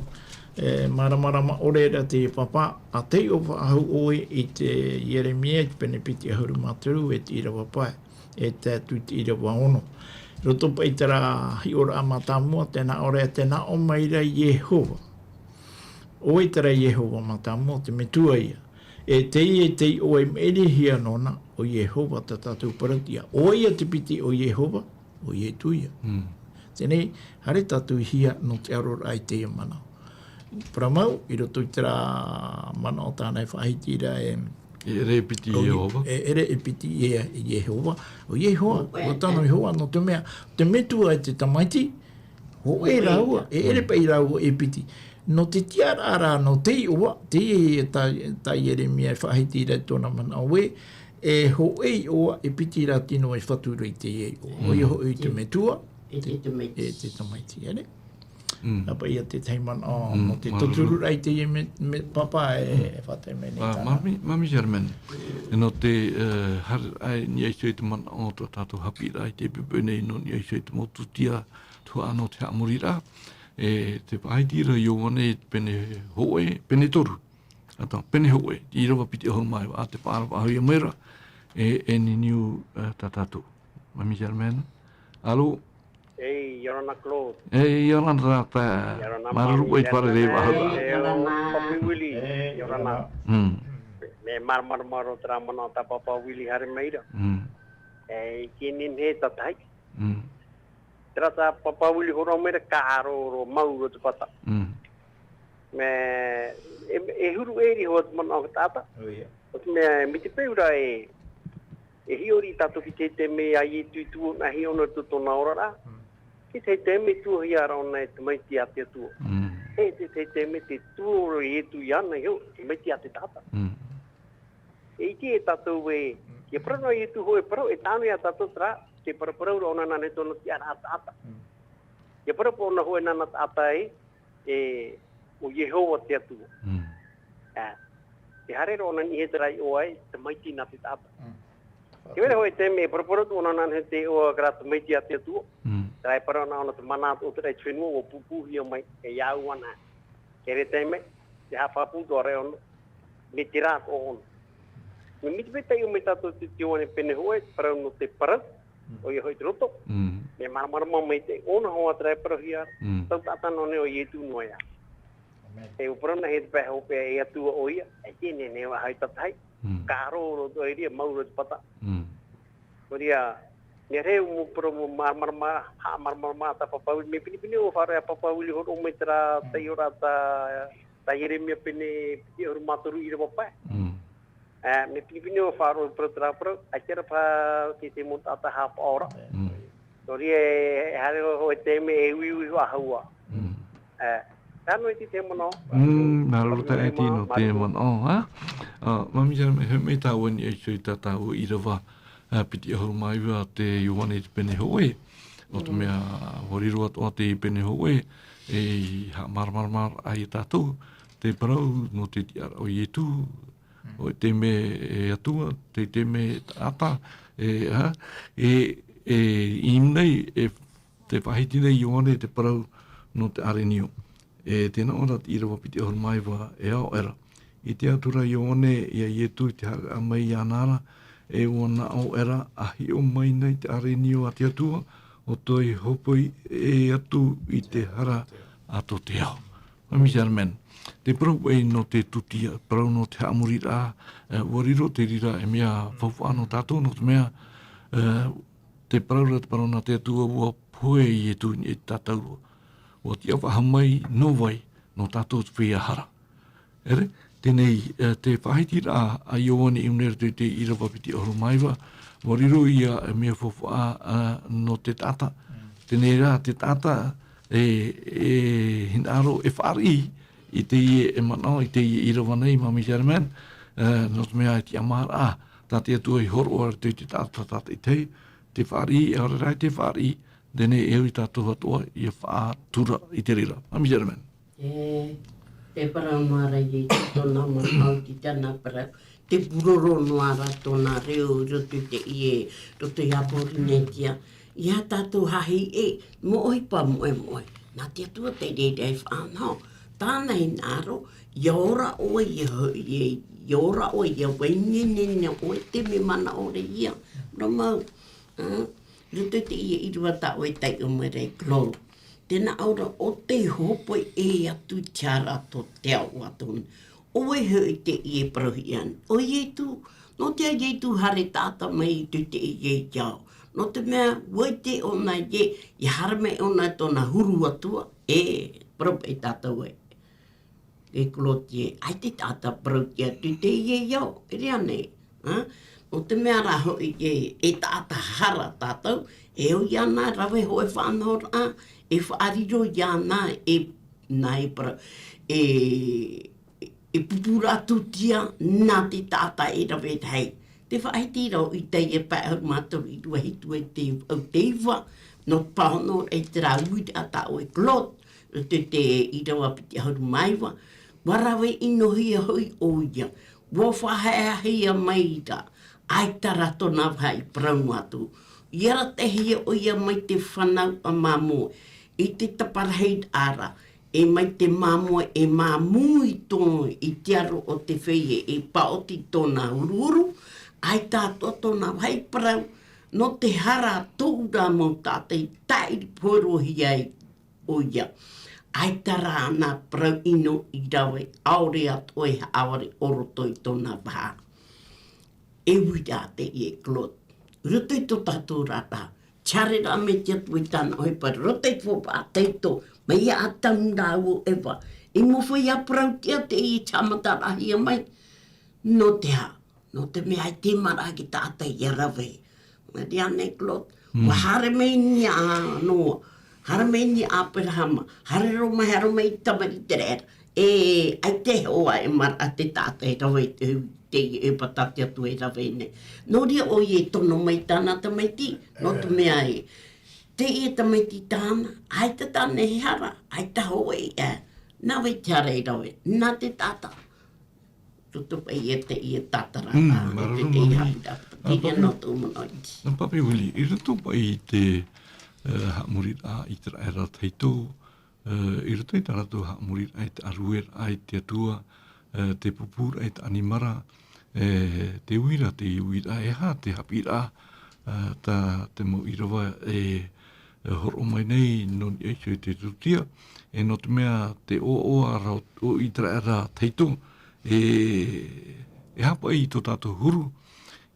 e, māramarama ʻore ra te papa, ʻa taiʻo faʻahou ʻoe i te Ieremia, i te pene piti ʻahuru mā toru, e te ʻīrava pae, e tae atu i te ʻīrava ono. Roto paʻi terā hiʻoraʻa mātāmua, tē nā ʻō ra, tē nā ʻō mai ra Iehova. ʻO vai terā Iehova mātāmua, te Metua ia. E teie te iʻoa i maʻirihia nōna, ʻo Iehova tā tātou parautiʻa. ʻO vai ia te piti o Iehova? ʻO Ietu ia. Mm. Teie nei, haere tātou i hea nō te aroraʻa i teie manaʻo. Parau mau, i roto i terā manaʻo tāna e faʻahiti ra e, e ʻere e piti Iehova. E ʻere e piti Ie-, Iehova. ʻO Iehova, ʻua tano Iehova, nō te mea, te Metua e te Tamaiti, hōʻē rāua, e ʻere paʻi rāua e piti. Nō te tiʻaraʻa ra, nō te iʻoa, teie tā, tā Ieremia e faʻahiti ra i tōna manaʻo ē, e hōʻē iʻoa, e piti rā tino e fatu ra i teie iʻoa. ʻOia hoʻi te Metua, e te, e te Tamaiti. E te Tamaiti, ʻere? Mm. Nā paʻi ia te tahi manaʻo, mm, nō te tauturu ra i teie me, me papa e, e faʻatae mai nei. Ā, tāna. Māmī, māmī Germaine. E nō te, e, haere, ʻaita i niʻa iho i te manaʻo o tō tātou haʻapiʻiraʻa i teie poʻipoʻi nei, nō niʻa iho i te mau tūtia, tuhaʻa nō te haʻamoriraʻa. E te faʻahiti ra Ioane, pene hōʻē, pene toru. ʻAita, pene hōʻē, ʻīrava piti ʻahuru mā iva, ʻa te faʻaara faʻahou ia mai ra, e, e niuniu, e, tā tātou. Māmī Germaine. Alo? Ei, ʻia ora na Claude. Ei, ʻia ora na tātou. ʻIa ora na māuruuru māmī i te fārerei faʻahou. Ei, ʻia ora na. Papi Willie, ʻia ora na. Mm. Mea māramarama roa terā manaʻo tā Papa Willie haere mai ra. Mm. E, i teie nei tātahi. Mm. Terā tā pāpāvili hōroʻa mai ra, ka ʻaro roa, mau roa te pata. Mm. Mea, e, e huru ʻē roa te manaʻo o te taʻata. ʻO ia. ʻO te mea, mai te peu ra e, e hiʻo riʻi tātou ki te taime a Ietu i tuʻu ʻōna, hiʻo ʻōna i tō tōna oraraʻa. Mm. Ki te taime e tuʻuhia ra ʻōna e tamaiti a te Atua. Mm. E te, te taime tē tuʻu ra Ietu iāna iho, tamaiti a te taʻata. Mm. E ʻite e tātou ē, ʻia parau noa Ietu hōʻē parau, e taʻa noa ia tātou terā, tē paraparau ra ʻōna nā niʻa i tōna tiʻaraʻa taʻata. Mm. ʻIa parau paʻi ʻōna hōʻē nānā taʻata ē, e, ʻo Iehova te Atua. Mm. Ā, tē haere ra ʻōna i niʻa i terā iʻoa ē, tamaiti nā te taʻata. Mm. Tē vai ra hōʻē taime e paraparau atu ʻōna nā niʻa i te iʻoa, terā tamaiti a te Atua. Mm. Terā e parau ʻōna, ʻōna te mana o te raʻi fenua, ʻua pūpūhia mai, e au anaʻe. Terā taime, tē haʻapāpū atoʻa ra ʻōna, mai terā atoʻa ʻōna. Mea mai te peu taiʻo mai tātou i te Ioane pene hōʻē, parau nō te parau, Mm. ʻoia hoʻi te roto. Mm. Mea māramarama mai te ʻōna hoʻi terā e parauhia ra, Mm. taua taʻata noa nei ʻo Ietu noa ia. ʻĀmene. E ʻua parau na hei te pae hopeʻa e Atua ʻoia, e teie nei, e vaha i tatahi. Mm. Ka ʻaro roa atoʻa i reira, mau roa te pata. Mm. Nō reira, mea rave mau parau, mau māramarama, haʻamāramarama tā pāpāvili, mea pinepine ʻoe e faʻaroʻo ia pāpāvili, hōroʻa mai terā Mm. taiʻoraʻa tā, tā Ieremia pene piti ʻahuru mā toru ʻīrava pae. Mm. Ā, mea pinepine ʻoe e faʻaroʻo i te parau terā parau, ʻaita rā paha te, te mau taʻata haʻapaʻo ra. Mm. Nō reira e, e haere hōʻē taime e uiui faʻahou ā. Mm. Ā, tā noa i te, te manaʻo. Mm, māuruuru taʻa ʻē nō te manaʻo, ā? Ā, Mami Jeremy, e hoʻi mai tāua i niʻa iho i tā tāua ʻīrava, ā, piti ʻahuru mā iva, te Ioane i te pene hōʻē. ʻO te Mm. mea, ʻua riro atoʻa te pene hōʻē, e haʻamāramarama ai tātou, te parau nō te tiʻaraʻa o Ietu, Mm. ʻo te taime e Atua, te taime e taʻata, e, ā, e, e, i muri nei, e, tē faʻahiti nei Ioane te parau nō te ʻarenio. E tē nā ʻō ra te ʻīrava piti ʻahuru mā iva, e ao ʻera. I te ʻite atu ra Ioane ia Ietu i te haʻapaʻo mai iāna ra, e ʻua nā ʻō ʻera, ʻa hiʻo mai nei te ʻarenio a te Atua, ʻo tei hōpoi ʻē atu i te hara a tō te ao. Mami Jeremy, te parau ē nō te tūtia, parau nō te haʻamoriraʻa, e, ʻua riro te reira e mea faufaʻa nō tātou, nō te mea, e, te parau ra, te parau nā te Atua, ʻua pohe Ietu i niʻa ia tātou ra. ʻUa tiʻa faʻahou mai nō vai, nō tātou te feiā hara. ʻEre, teie nei, e, te faʻahitiraʻa a Ioane i muri i te, te ʻīrava piti ʻahuru mā iva, ʻua riro ia e mea faufaʻa, e, nō te taʻata. Mm. Teie rā te taʻata, e, e hinaʻaro e fāriʻi i teie e manaʻo, i teie ʻīrava nei, Mami Jeremy, e, nō te mea e tiʻamāraʻa, tā te Atua i hōroʻa i te, te taʻata tātaʻitahi, te fāriʻi, e ʻaore rā te fāriʻi, teie e ui tātou atoʻa, ʻia faʻatura i te reira. Mami Jeremy. E, te parau noa ra i tōna manaʻo i te tana parau, te pūroro noa ra tōna reo i roto i teie, roto ia Pōrīnetia. ʻIa tātou hahi e, moʻohipa moʻemoʻe. Nā te Atua te reira e faʻanaho. Tāna hinaʻaro, ʻia ora ʻoe, ʻia, ʻia, ʻia ora ʻoe, ʻia vai ineine ʻoe, te mea manaʻo ra ia. Nō mau, ā, roto i teie ʻīrava tā ʻoe e taiʻo mai ra e Claude. Tē nā ʻō ra, ʻo tei hōpoi ʻē atu i te hara a tō te ao atoʻa. ʻOia hoʻi teie e parauhia ana. ʻO Ietu, nō te aha Ietu haere taʻata mai i te, teie ao? Nō te mea, ʻua ʻite ʻōna ē, ʻia haere mai ʻōna i tōna huru Atua, e, parau paʻi tātou ē. E Claude ē, ʻaita e taʻata parau atu i teie ao, e rave ānei, ā? Nō te mea rā hoʻi ē, e taʻata hara tātou, e au iāna e rave hōʻē faʻanahoraʻa, e faʻariro iāna, e, nā e parau, e, e pupura atu tia, nā te taʻata e rave rahi. Te faʻahiti ra ʻo Isaia pae ʻahuru mā toru, ʻīrava hitu e te, ʻau te iva, nō te pāhono i terā uiraʻa tā ʻoe Claude, roto i te ʻīrava piti ʻahuru mā iva, ʻua rave ʻinohia hoʻi ʻoia, ʻua faʻaheahea mai ra, ʻaita rā tōna vaha i parau atu. ʻIa arataʻihia ʻoia mai te fānau a māmoe, i te taparahi ra, e mai te māmoe e māmū i tō, i te aro o te feiā e paoti tōna huruhuru, ʻaita atoʻa tōna vaha i parau, nō te hara tōʻu ra mau taʻata i tāʻiri poherohia ai ʻoia. ʻAita rā āna parau ʻino i rave, ʻaore atoʻa e haʻavare ʻo roto i tōna vaha. E uiraʻa teie Claude. Roto i tō tātou ra tahi, Tiare rā mai te Atua i tāna ʻohipa, roto i te faufaʻa tahito, mai ia Atamu rāua ʻo Eva. I mua foʻi ia parau tia te i te haʻamataraʻahia mai. Nō te aha? Nō te mea ʻaita i maraʻa te taʻata ia rave. Maria nei Claude. Ua haere mai nei ā Noa. Haere mai nei ā Aperahama. Haere roa mai, haere mai i te tamariʻi Iteraera. E, ʻaita e hoa e maraʻa te taʻata e rave i te, te, e pata te Atua e rave nei. Nō reira ʻoia e tono mai tāna tamaiti, nō te mea e. Teie tamaiti tāna, ʻaita tāna e hara, ʻaita hoʻi e. Nā vai te hara e rave, nā te taʻata. Tutupaʻi e teie tātara, Mm, ā, māuruuru te teie maitaʻi. Haʻapiʻiraʻa. Nā Papi Willie, i roto paʻi i te, eh, haʻamoriraʻa i te raʻi ra tahito, eh, i roto i tā rātou haʻamoriraʻa i te ʻārueraʻa i te Atua, eh, te pupūraʻa i te ʻanimara, eh, te uiraʻa, te uiraʻa, e aha te haʻapiʻiraʻa, eh, tā te mau ʻīrava e, e hōroʻa mai nei nō niʻa iho i te tūtia, e nō te mea te ʻoaʻoa ra o, o Iteraera tahito, e, e aha paʻi tō tātou huru,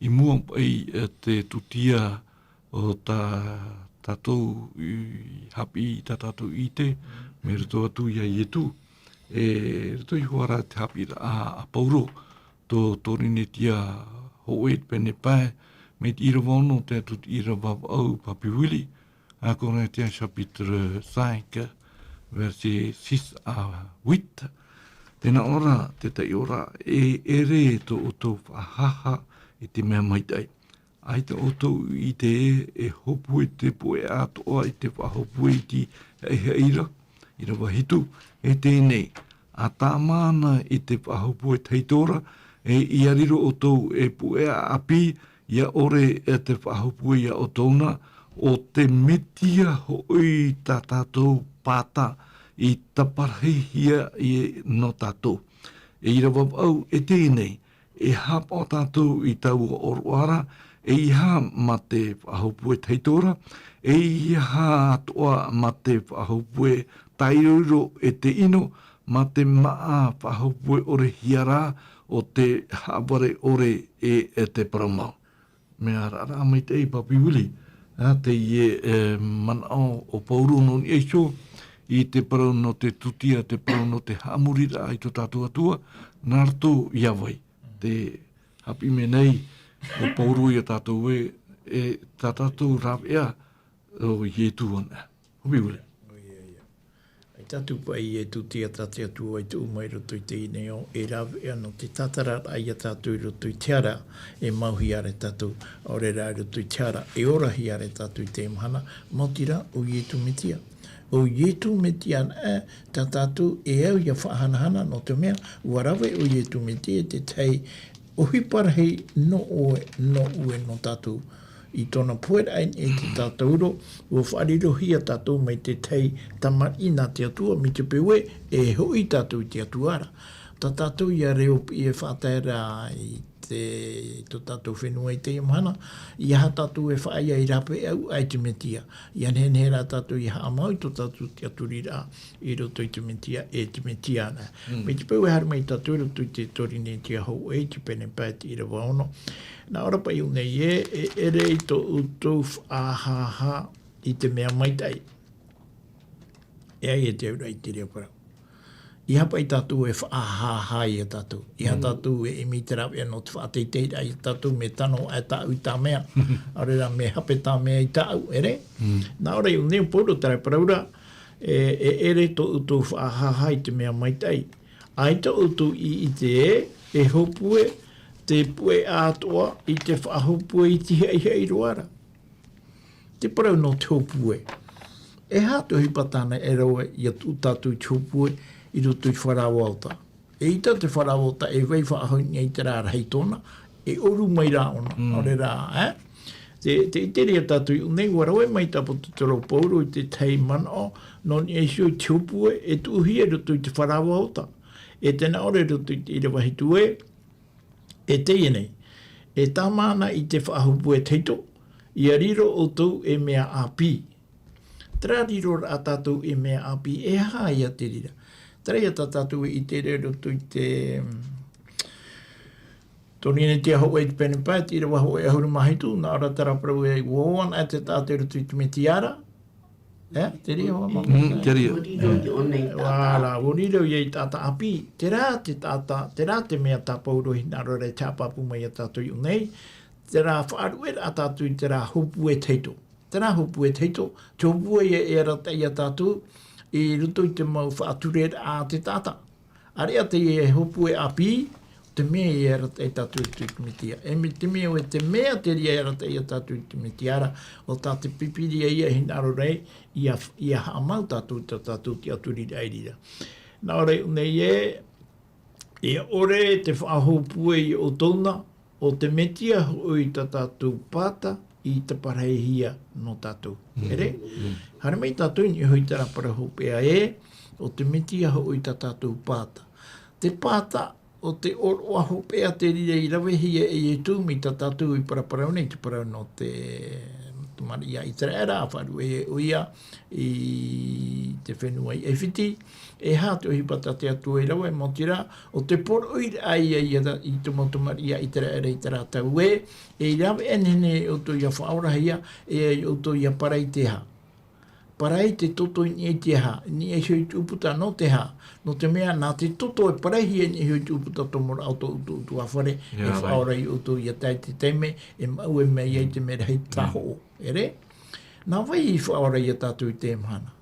i mua paʻi, eh, te tūtia o tā tātou i haʻapiʻi i tā tātou ʻite, mai roto atu ia Ietu. E roto iho ā ra te haʻapiʻiraʻa a Pauro, tō Korinetia hōʻē pene pae, mai te ʻīrava ono tae atu i te ʻīrava vaʻu Papi Willie, un Corinthiens chapitre cinq, verset six à huit. Tē nā ʻō ra te taiʻoraʻa, e ʻere tō ʻoutou faʻahāhā i te mea maitaʻi. ʻAita ʻoutou i ʻite ē, e hōpue te puʻe atoʻa i te faʻahōpue i te haʻihaʻi ra, ʻīrava hitu, e teie nei, ʻa tāmāna i te faʻahōpue tahito ra, e ʻia riro ʻoutou e puʻe ʻāpī, ʻia ʻore e te faʻahōpue ia ʻoutou na, ʻo te Metia hoʻi tā tātou pāta i taparahi hia i nō tātou. E ʻīrava vaʻu, e teie nei, e haʻapaʻo tātou i taua ʻōroʻa ra, ʻeiaha mā te faʻahōpue tahito ra, ʻeiaha atoʻa mā te faʻahōpue taʻiroriro e te ʻino, mā te māʻa faʻahōpue ʻore hia ra o te haʻavare ʻore e, e te parau mau. Mea raʻaraʻa maitaʻi Papi Willie, ā, teie, e, manaʻo o Pauro nō niʻa iho, i te parau nō te tūtia, te parau nō te haʻamoriraʻa i tō tātou Atua, nā roto ia vai. Te haʻapiʻi mai nei, o Pauro ia tātou ē, e tā tātou rāveʻa, o Ietu ana. Hope ʻoia. ʻOia, ʻoia. ʻAita atu paʻi e tūtia tā te Atua i tuʻu mai i roto i teie nei ao, e rāveʻa nō te tātararaʻa ia tātou i roto i te hara, e mau hia ra tātou, ʻaore rā i roto i te hara, e ora hia ra tātou i te mahana, maoti rā, ʻo Ietu Metia. ʻO Ietu Metia anaʻe, tā tātou e au ʻia faʻahanahana nō te mea, ʻua rave ʻo Ietu Metia i te tahi ʻohipa rahi nō ʻoe, nō ʻoe, nō tātou. I tōna pohe raʻa i te tātauro, ʻua faʻarirohia tātou mai te tahi tamariʻi nā te Atua, mai te peu ē, e hoʻi tātou i te Atua ra. Tā tātou ʻia reo piʻi e faʻatae ra i te, tō tātou fenua i teie mahana, ʻeiaha tātou e faʻaea i rāveʻa ʻua i te Metia. ʻIa nehenehe rā tātou ʻia haʻamau i tō tātou tiʻaturiraʻa i roto i te Metia, e te Metia ana. Mm. Mai te peu e haere mai tātou i roto i te Korinetia hōʻē, te pene pae, te ʻīrava ono. Nā ʻō ra paʻi nei ē, e ʻere tō ʻoutou faʻahāhā i te mea maitaʻi. E ai e te auraʻa i te reira parau. ʻEiaha paʻi tātou e faʻahāhā ia tātou. ʻEiaha Mm. tātou e ʻimi i te rāveʻa nō te faʻateiteiraʻa ia tātou, mea tano aʻe tāʻu i tā mea. ʻAore rā, mea hape tā mea i tāʻu, ʻere? Mm. Nā ʻō ra i ʻō nei ʻo Pauro, terā e parau ra, e, e ʻere tō ʻoutou faʻahāhā i te mea maitaʻi. ʻAita ʻoutou i ʻite ē, e hōpue te puʻe atoʻa i te faʻahōpue i te haʻihaʻi roa ra. Te parau nō te hōpue. E aha te ʻohipa tāna e rave ʻia tuʻu tātou i te hōpue i roto i te faraoa ota? ʻEita te faraoa ota e vai faʻahou i niʻa i terā rahi tōna, e ʻoru mai rā ʻōna, Mm. ʻaore rā, ē? Te, te ʻite ra tātou i ʻō nei, ʻua rave mai te ʻāpōsetolo Pauro i te tahi manaʻo, nō niʻa iho i te hōpue, e tuʻuhia i roto i te faraoa ota. E tē nā ʻō ra i roto i te ʻīrava hitu ē, e teie nei, e tāmāna i te faʻahōpue tahito, ʻia riro ʻoutou ei mea ʻāpī. Terā riroraʻa tātou ei mea ʻāpī, e aha ia te reira? Terā ia tā tātou e ʻite ra i roto i te, mm, Tō Rīnetia hōʻē i te pene pae, te ʻīrava hōʻē ʻahuru mā hitu, nā ʻō ra terā parau ē, ʻua ʻoaʻoa anaʻe te taʻata i roto i te Metia ra. E, te reira, hoa mā. Mm, te reira. ʻUa riro i ʻō nei taʻata. Voilà, ʻua riro ia i taʻata ʻāpī. Terā te taʻata, terā te mea tā Pauro e hinaʻaro ra e te haʻapāpū mai ia tātou i ʻō nei. Terā faʻaruʻeraʻa tātou i terā hōpue tahito. Terā hōpue tahito, te hōpue ia e arataʻi ia tātou, i roto i te mau faʻatureraʻa a te taʻata. ʻAreʻa teie hōpue ʻāpī, te mea ia e arataʻi ia tātou i te Metia. E me-, te mea ʻoe, te mea te reira e arataʻi ia tātou i te Metia ra, ʻo tā te Pīpīria ia e hinaʻaro ra, ia, ia haʻamau tātou, tā tātou tiʻaturi ra i reira. Nā ʻō ra i ʻō nei ē, ʻia ʻore te faʻahōpue ia ʻoutou na, ʻo te Metia hoʻi tā tātou Pāta i tāparahihia nō tātou. Mm. E re? Mm. Haere mai tātou i niʻa iho i terā parau hopeʻa ē, ʻo te Metia hoʻi tā tātou Pāta. Te Pāta, ʻo te ʻōroʻa hopeʻa te reira i ravehia e Ietu mai tā tātou i paraparau nei, te parau nō te tamariʻi a ʻĪteraʻera, ʻa faʻaruʻe ʻoia i te fenua i ʻAifiti, e aha te ʻohipa tā te Atua i rave, maoti rā, ʻo te poroʻi ra ia, ia ra, i te mau tamariʻi a ʻĪteraʻera i terā tau ē, e rave e nehenehe ʻoutou ʻia faʻaorahia, e ai ʻoutou ʻia parai te aha. Parai te toto i niʻa i te aha, i niʻa iho i te ʻūputa nō te aha, nō te mea nā te toto e paraihia i niʻa iho i te ʻūputa tomoraʻa o tō ʻoutou ʻutuāfare, e faʻaora ia ʻoutou ʻia tae i te taime, e maʻue mai ai te merahi tāhoʻo. E re? Nā vai i faʻaora ia tātou i teie mahana?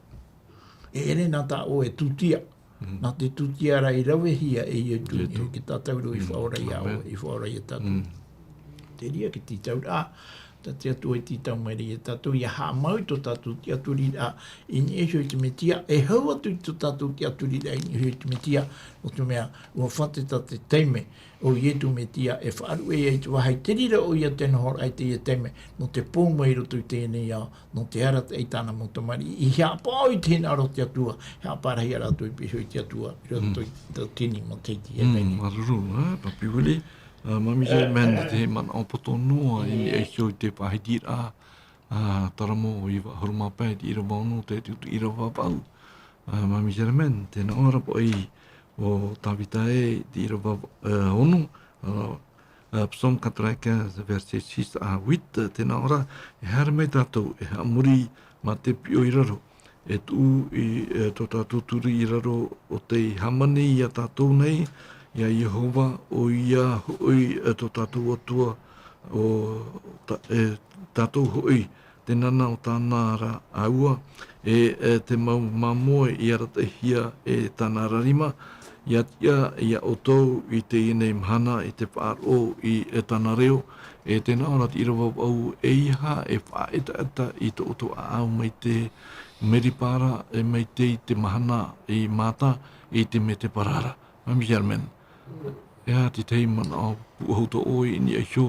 E ʻere nā tā ʻoe e tūtia. Mm. Nā te tūtia ra i ravehia e Ietu i niʻa iho i te tātauro i faʻaora ia ʻoe, i faʻaora ia tātou. Mm. Te reira te tītauraʻa, tā te Atua i tītau mai ra ia tātou, ʻia haʻamau i tō tātou tiʻaturiraʻa i niʻa iho i te Metia, e hau atu i tō tātou tiʻaturiraʻa i niʻa iho i te Metia, nō te mea, ʻua fātata te taime, ʻo Ietu Metia e faʻaruʻe ai te vāhi, te reira ʻoia te nohoraʻa i teie taime, nō te pou mai i roto i teie nei ao, nō te arataʻi i tāna mau tamariʻi, i haʻapaʻo i te hinaʻaro o te Atua, e haʻaparahi ia rātou i pihaʻi iho i te Atua, i roto i te tini matahiti e nei. Mm, māuruuru, ā, Papi Willie, ā, Mami Germaine, te manaʻo poto noa i niʻa iho i te faʻahitiraʻa, ā, Taramo iva ʻahuru mā pae, te ʻīrava ono, te, te, te ʻīrava vaʻu. Ā, Mami Germaine, tē nā ʻō ra paʻi ʻo Tāvita ē, te ʻīrava, ā, ono, ā, ā, Psaume quatre-vingt-quinze, verset six à huit, tē nā ʻō ra, e haere mai tātou, e haʻamori mā te piʻo i raro, e tuʻu i, e, tō tātou turi i raro, ʻo tei hāmani ia tātou nei, ia Iehova, ʻoia hoʻi, e, tō tātou Atua, ʻo tā-, e, tātou hoʻi, te nana o tāna ra ʻāua, e, e te mau māmoe i arataʻihia e tāna ra rima, ʻia tiʻa ia ʻoutou i teie nei mahana i te faʻaroʻo i, e tāna reo, e tē nā ʻō ra te ʻīrava vaʻu, ʻeiaha e faʻaʻetaʻeta i tō ʻoutou ʻāʻau mai te Meriba ra, e mai te, i te mahana i Mata, i te Medebara ra. Mami Germaine. E aha te tahi manaʻo pūʻohu tō ʻoe i niʻa iho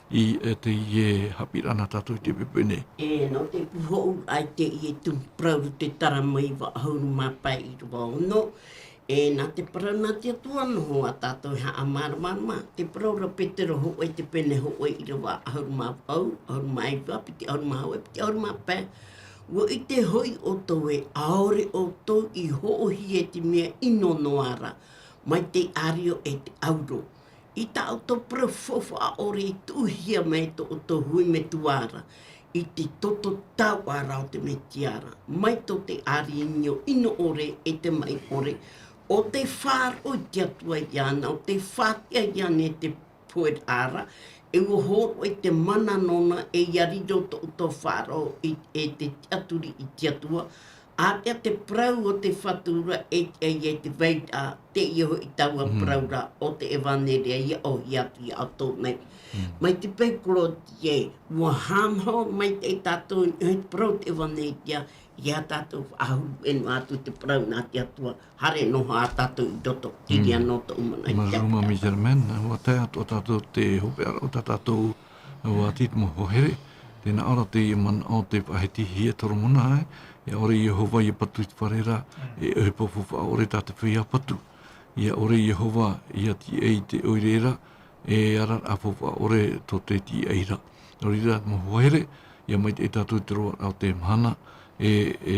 i, e, teie haʻapiʻiraʻa nā tātou i teie poʻipoʻi nei? E, nō te pūʻohu i teie tumu parau te Taramo iva ʻahuru mā pae ʻīrava ono. E, nā te parau nā te Atua noa tātou e haʻamāramarama. Te parau ra Petero hōʻē te pene hōʻē ʻīrava ʻahuru mā vaʻu, ʻahuru mā iva, piti ʻahuru mā hōʻē, piti ʻahuru mā pae. ʻUa ʻite hoʻi ʻoutou ē, ʻaore ʻoutou i hoʻohia i te mea ʻino noa ra, mai te ʻārio e te ʻauro. I tā ʻoutou parau faufaʻa ʻore i tuʻuhia mai e tō ʻoutou hui metua ra, i te toto tauʻa ra o te Metia ra, mai tō te ʻārio ʻino ʻore e te maʻi ʻore, ʻo tei faʻaroʻo i te Atua iāna, ʻo tei faʻatiʻa iāna e te pohe ra, e ʻua hōroʻa i te mana nōna, e ʻia riro tō ʻoutou faʻaroʻo i, e te tiʻaturi i te Atua, ʻāreʻa te parau o te Fatu ra e, e, e te vai ra, teie hoʻi taua parau ra o te ʻevaneria ʻia ʻōhie atu ia ʻoutou nei. Mai te peu Claude ē, ʻua haʻamāuruuru maitaʻi tātou i te parau o te ʻevaneria, ʻia tātou faʻahuru e noa atu te parau nā te Atua, haere noa tātou i roto, te reira nō tōʻu manaʻo i te Māuruuru, Mami Germaine, ʻua tae atoʻa tātou te hopeʻa o tā tātou ʻāti te mau hoa here, tē nā ʻō ra te manaʻo o te faʻahitihia e Toromona, e, e ʻaore Iehova ʻia patu i te fare ra, e ʻohipa faufaʻa ʻore tā te feiā patu. ʻIa ʻore Iehova ʻia tiʻa i te ʻoire ra, e arataʻi faufaʻa ʻore tō te tiʻaira. Nō reira, mau hoa here, ʻia maitaʻi tātou i te roaraʻa o te mahana, e, e,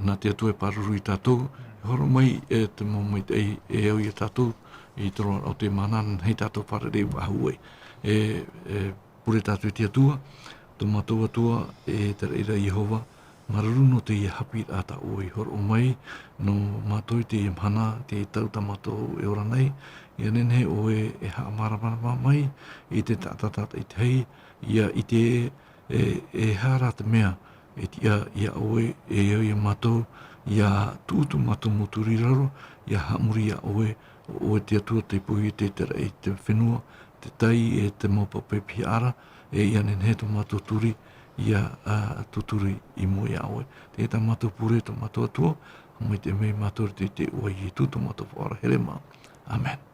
nā te Atua e pāruru ia tātou, Horo mai e te mau maitaʻi e au ia tātou i te roaraʻa o te mana, hei tātou fārerei faʻahou ai. E, e, pure tātou i te Atua, tō mātou Atua, e te raʻi ra Iehova, māuruuru nō teie haʻapiʻiraʻa tā ʻoe i hōroʻa mai, nō mātou i teie mahana, teie tau tā mātou e ora nei, ia nehenehe ʻoe e haʻamāramarama mai, i te taʻata tātaʻitahi, ia ʻite e, e aha rā te mea, e tiʻa ia ʻoe, e au ia mātou, ia tūtū mātou mau turi i raro, ia haʻamori ia ʻoe, ʻo ʻoe te Atua tei pohi i te, te raʻi, te fenua, te tai, e te mau pape pihaʻa ra, e ia nehenehe tō mātou turi, ia, ā, tūturi i mua ia ʻoe. Teie tā mātou pure, tō mātou Atua, mai te mea mātou te, te ʻoe Ietu, tō mātou faʻaora here mā. Amen.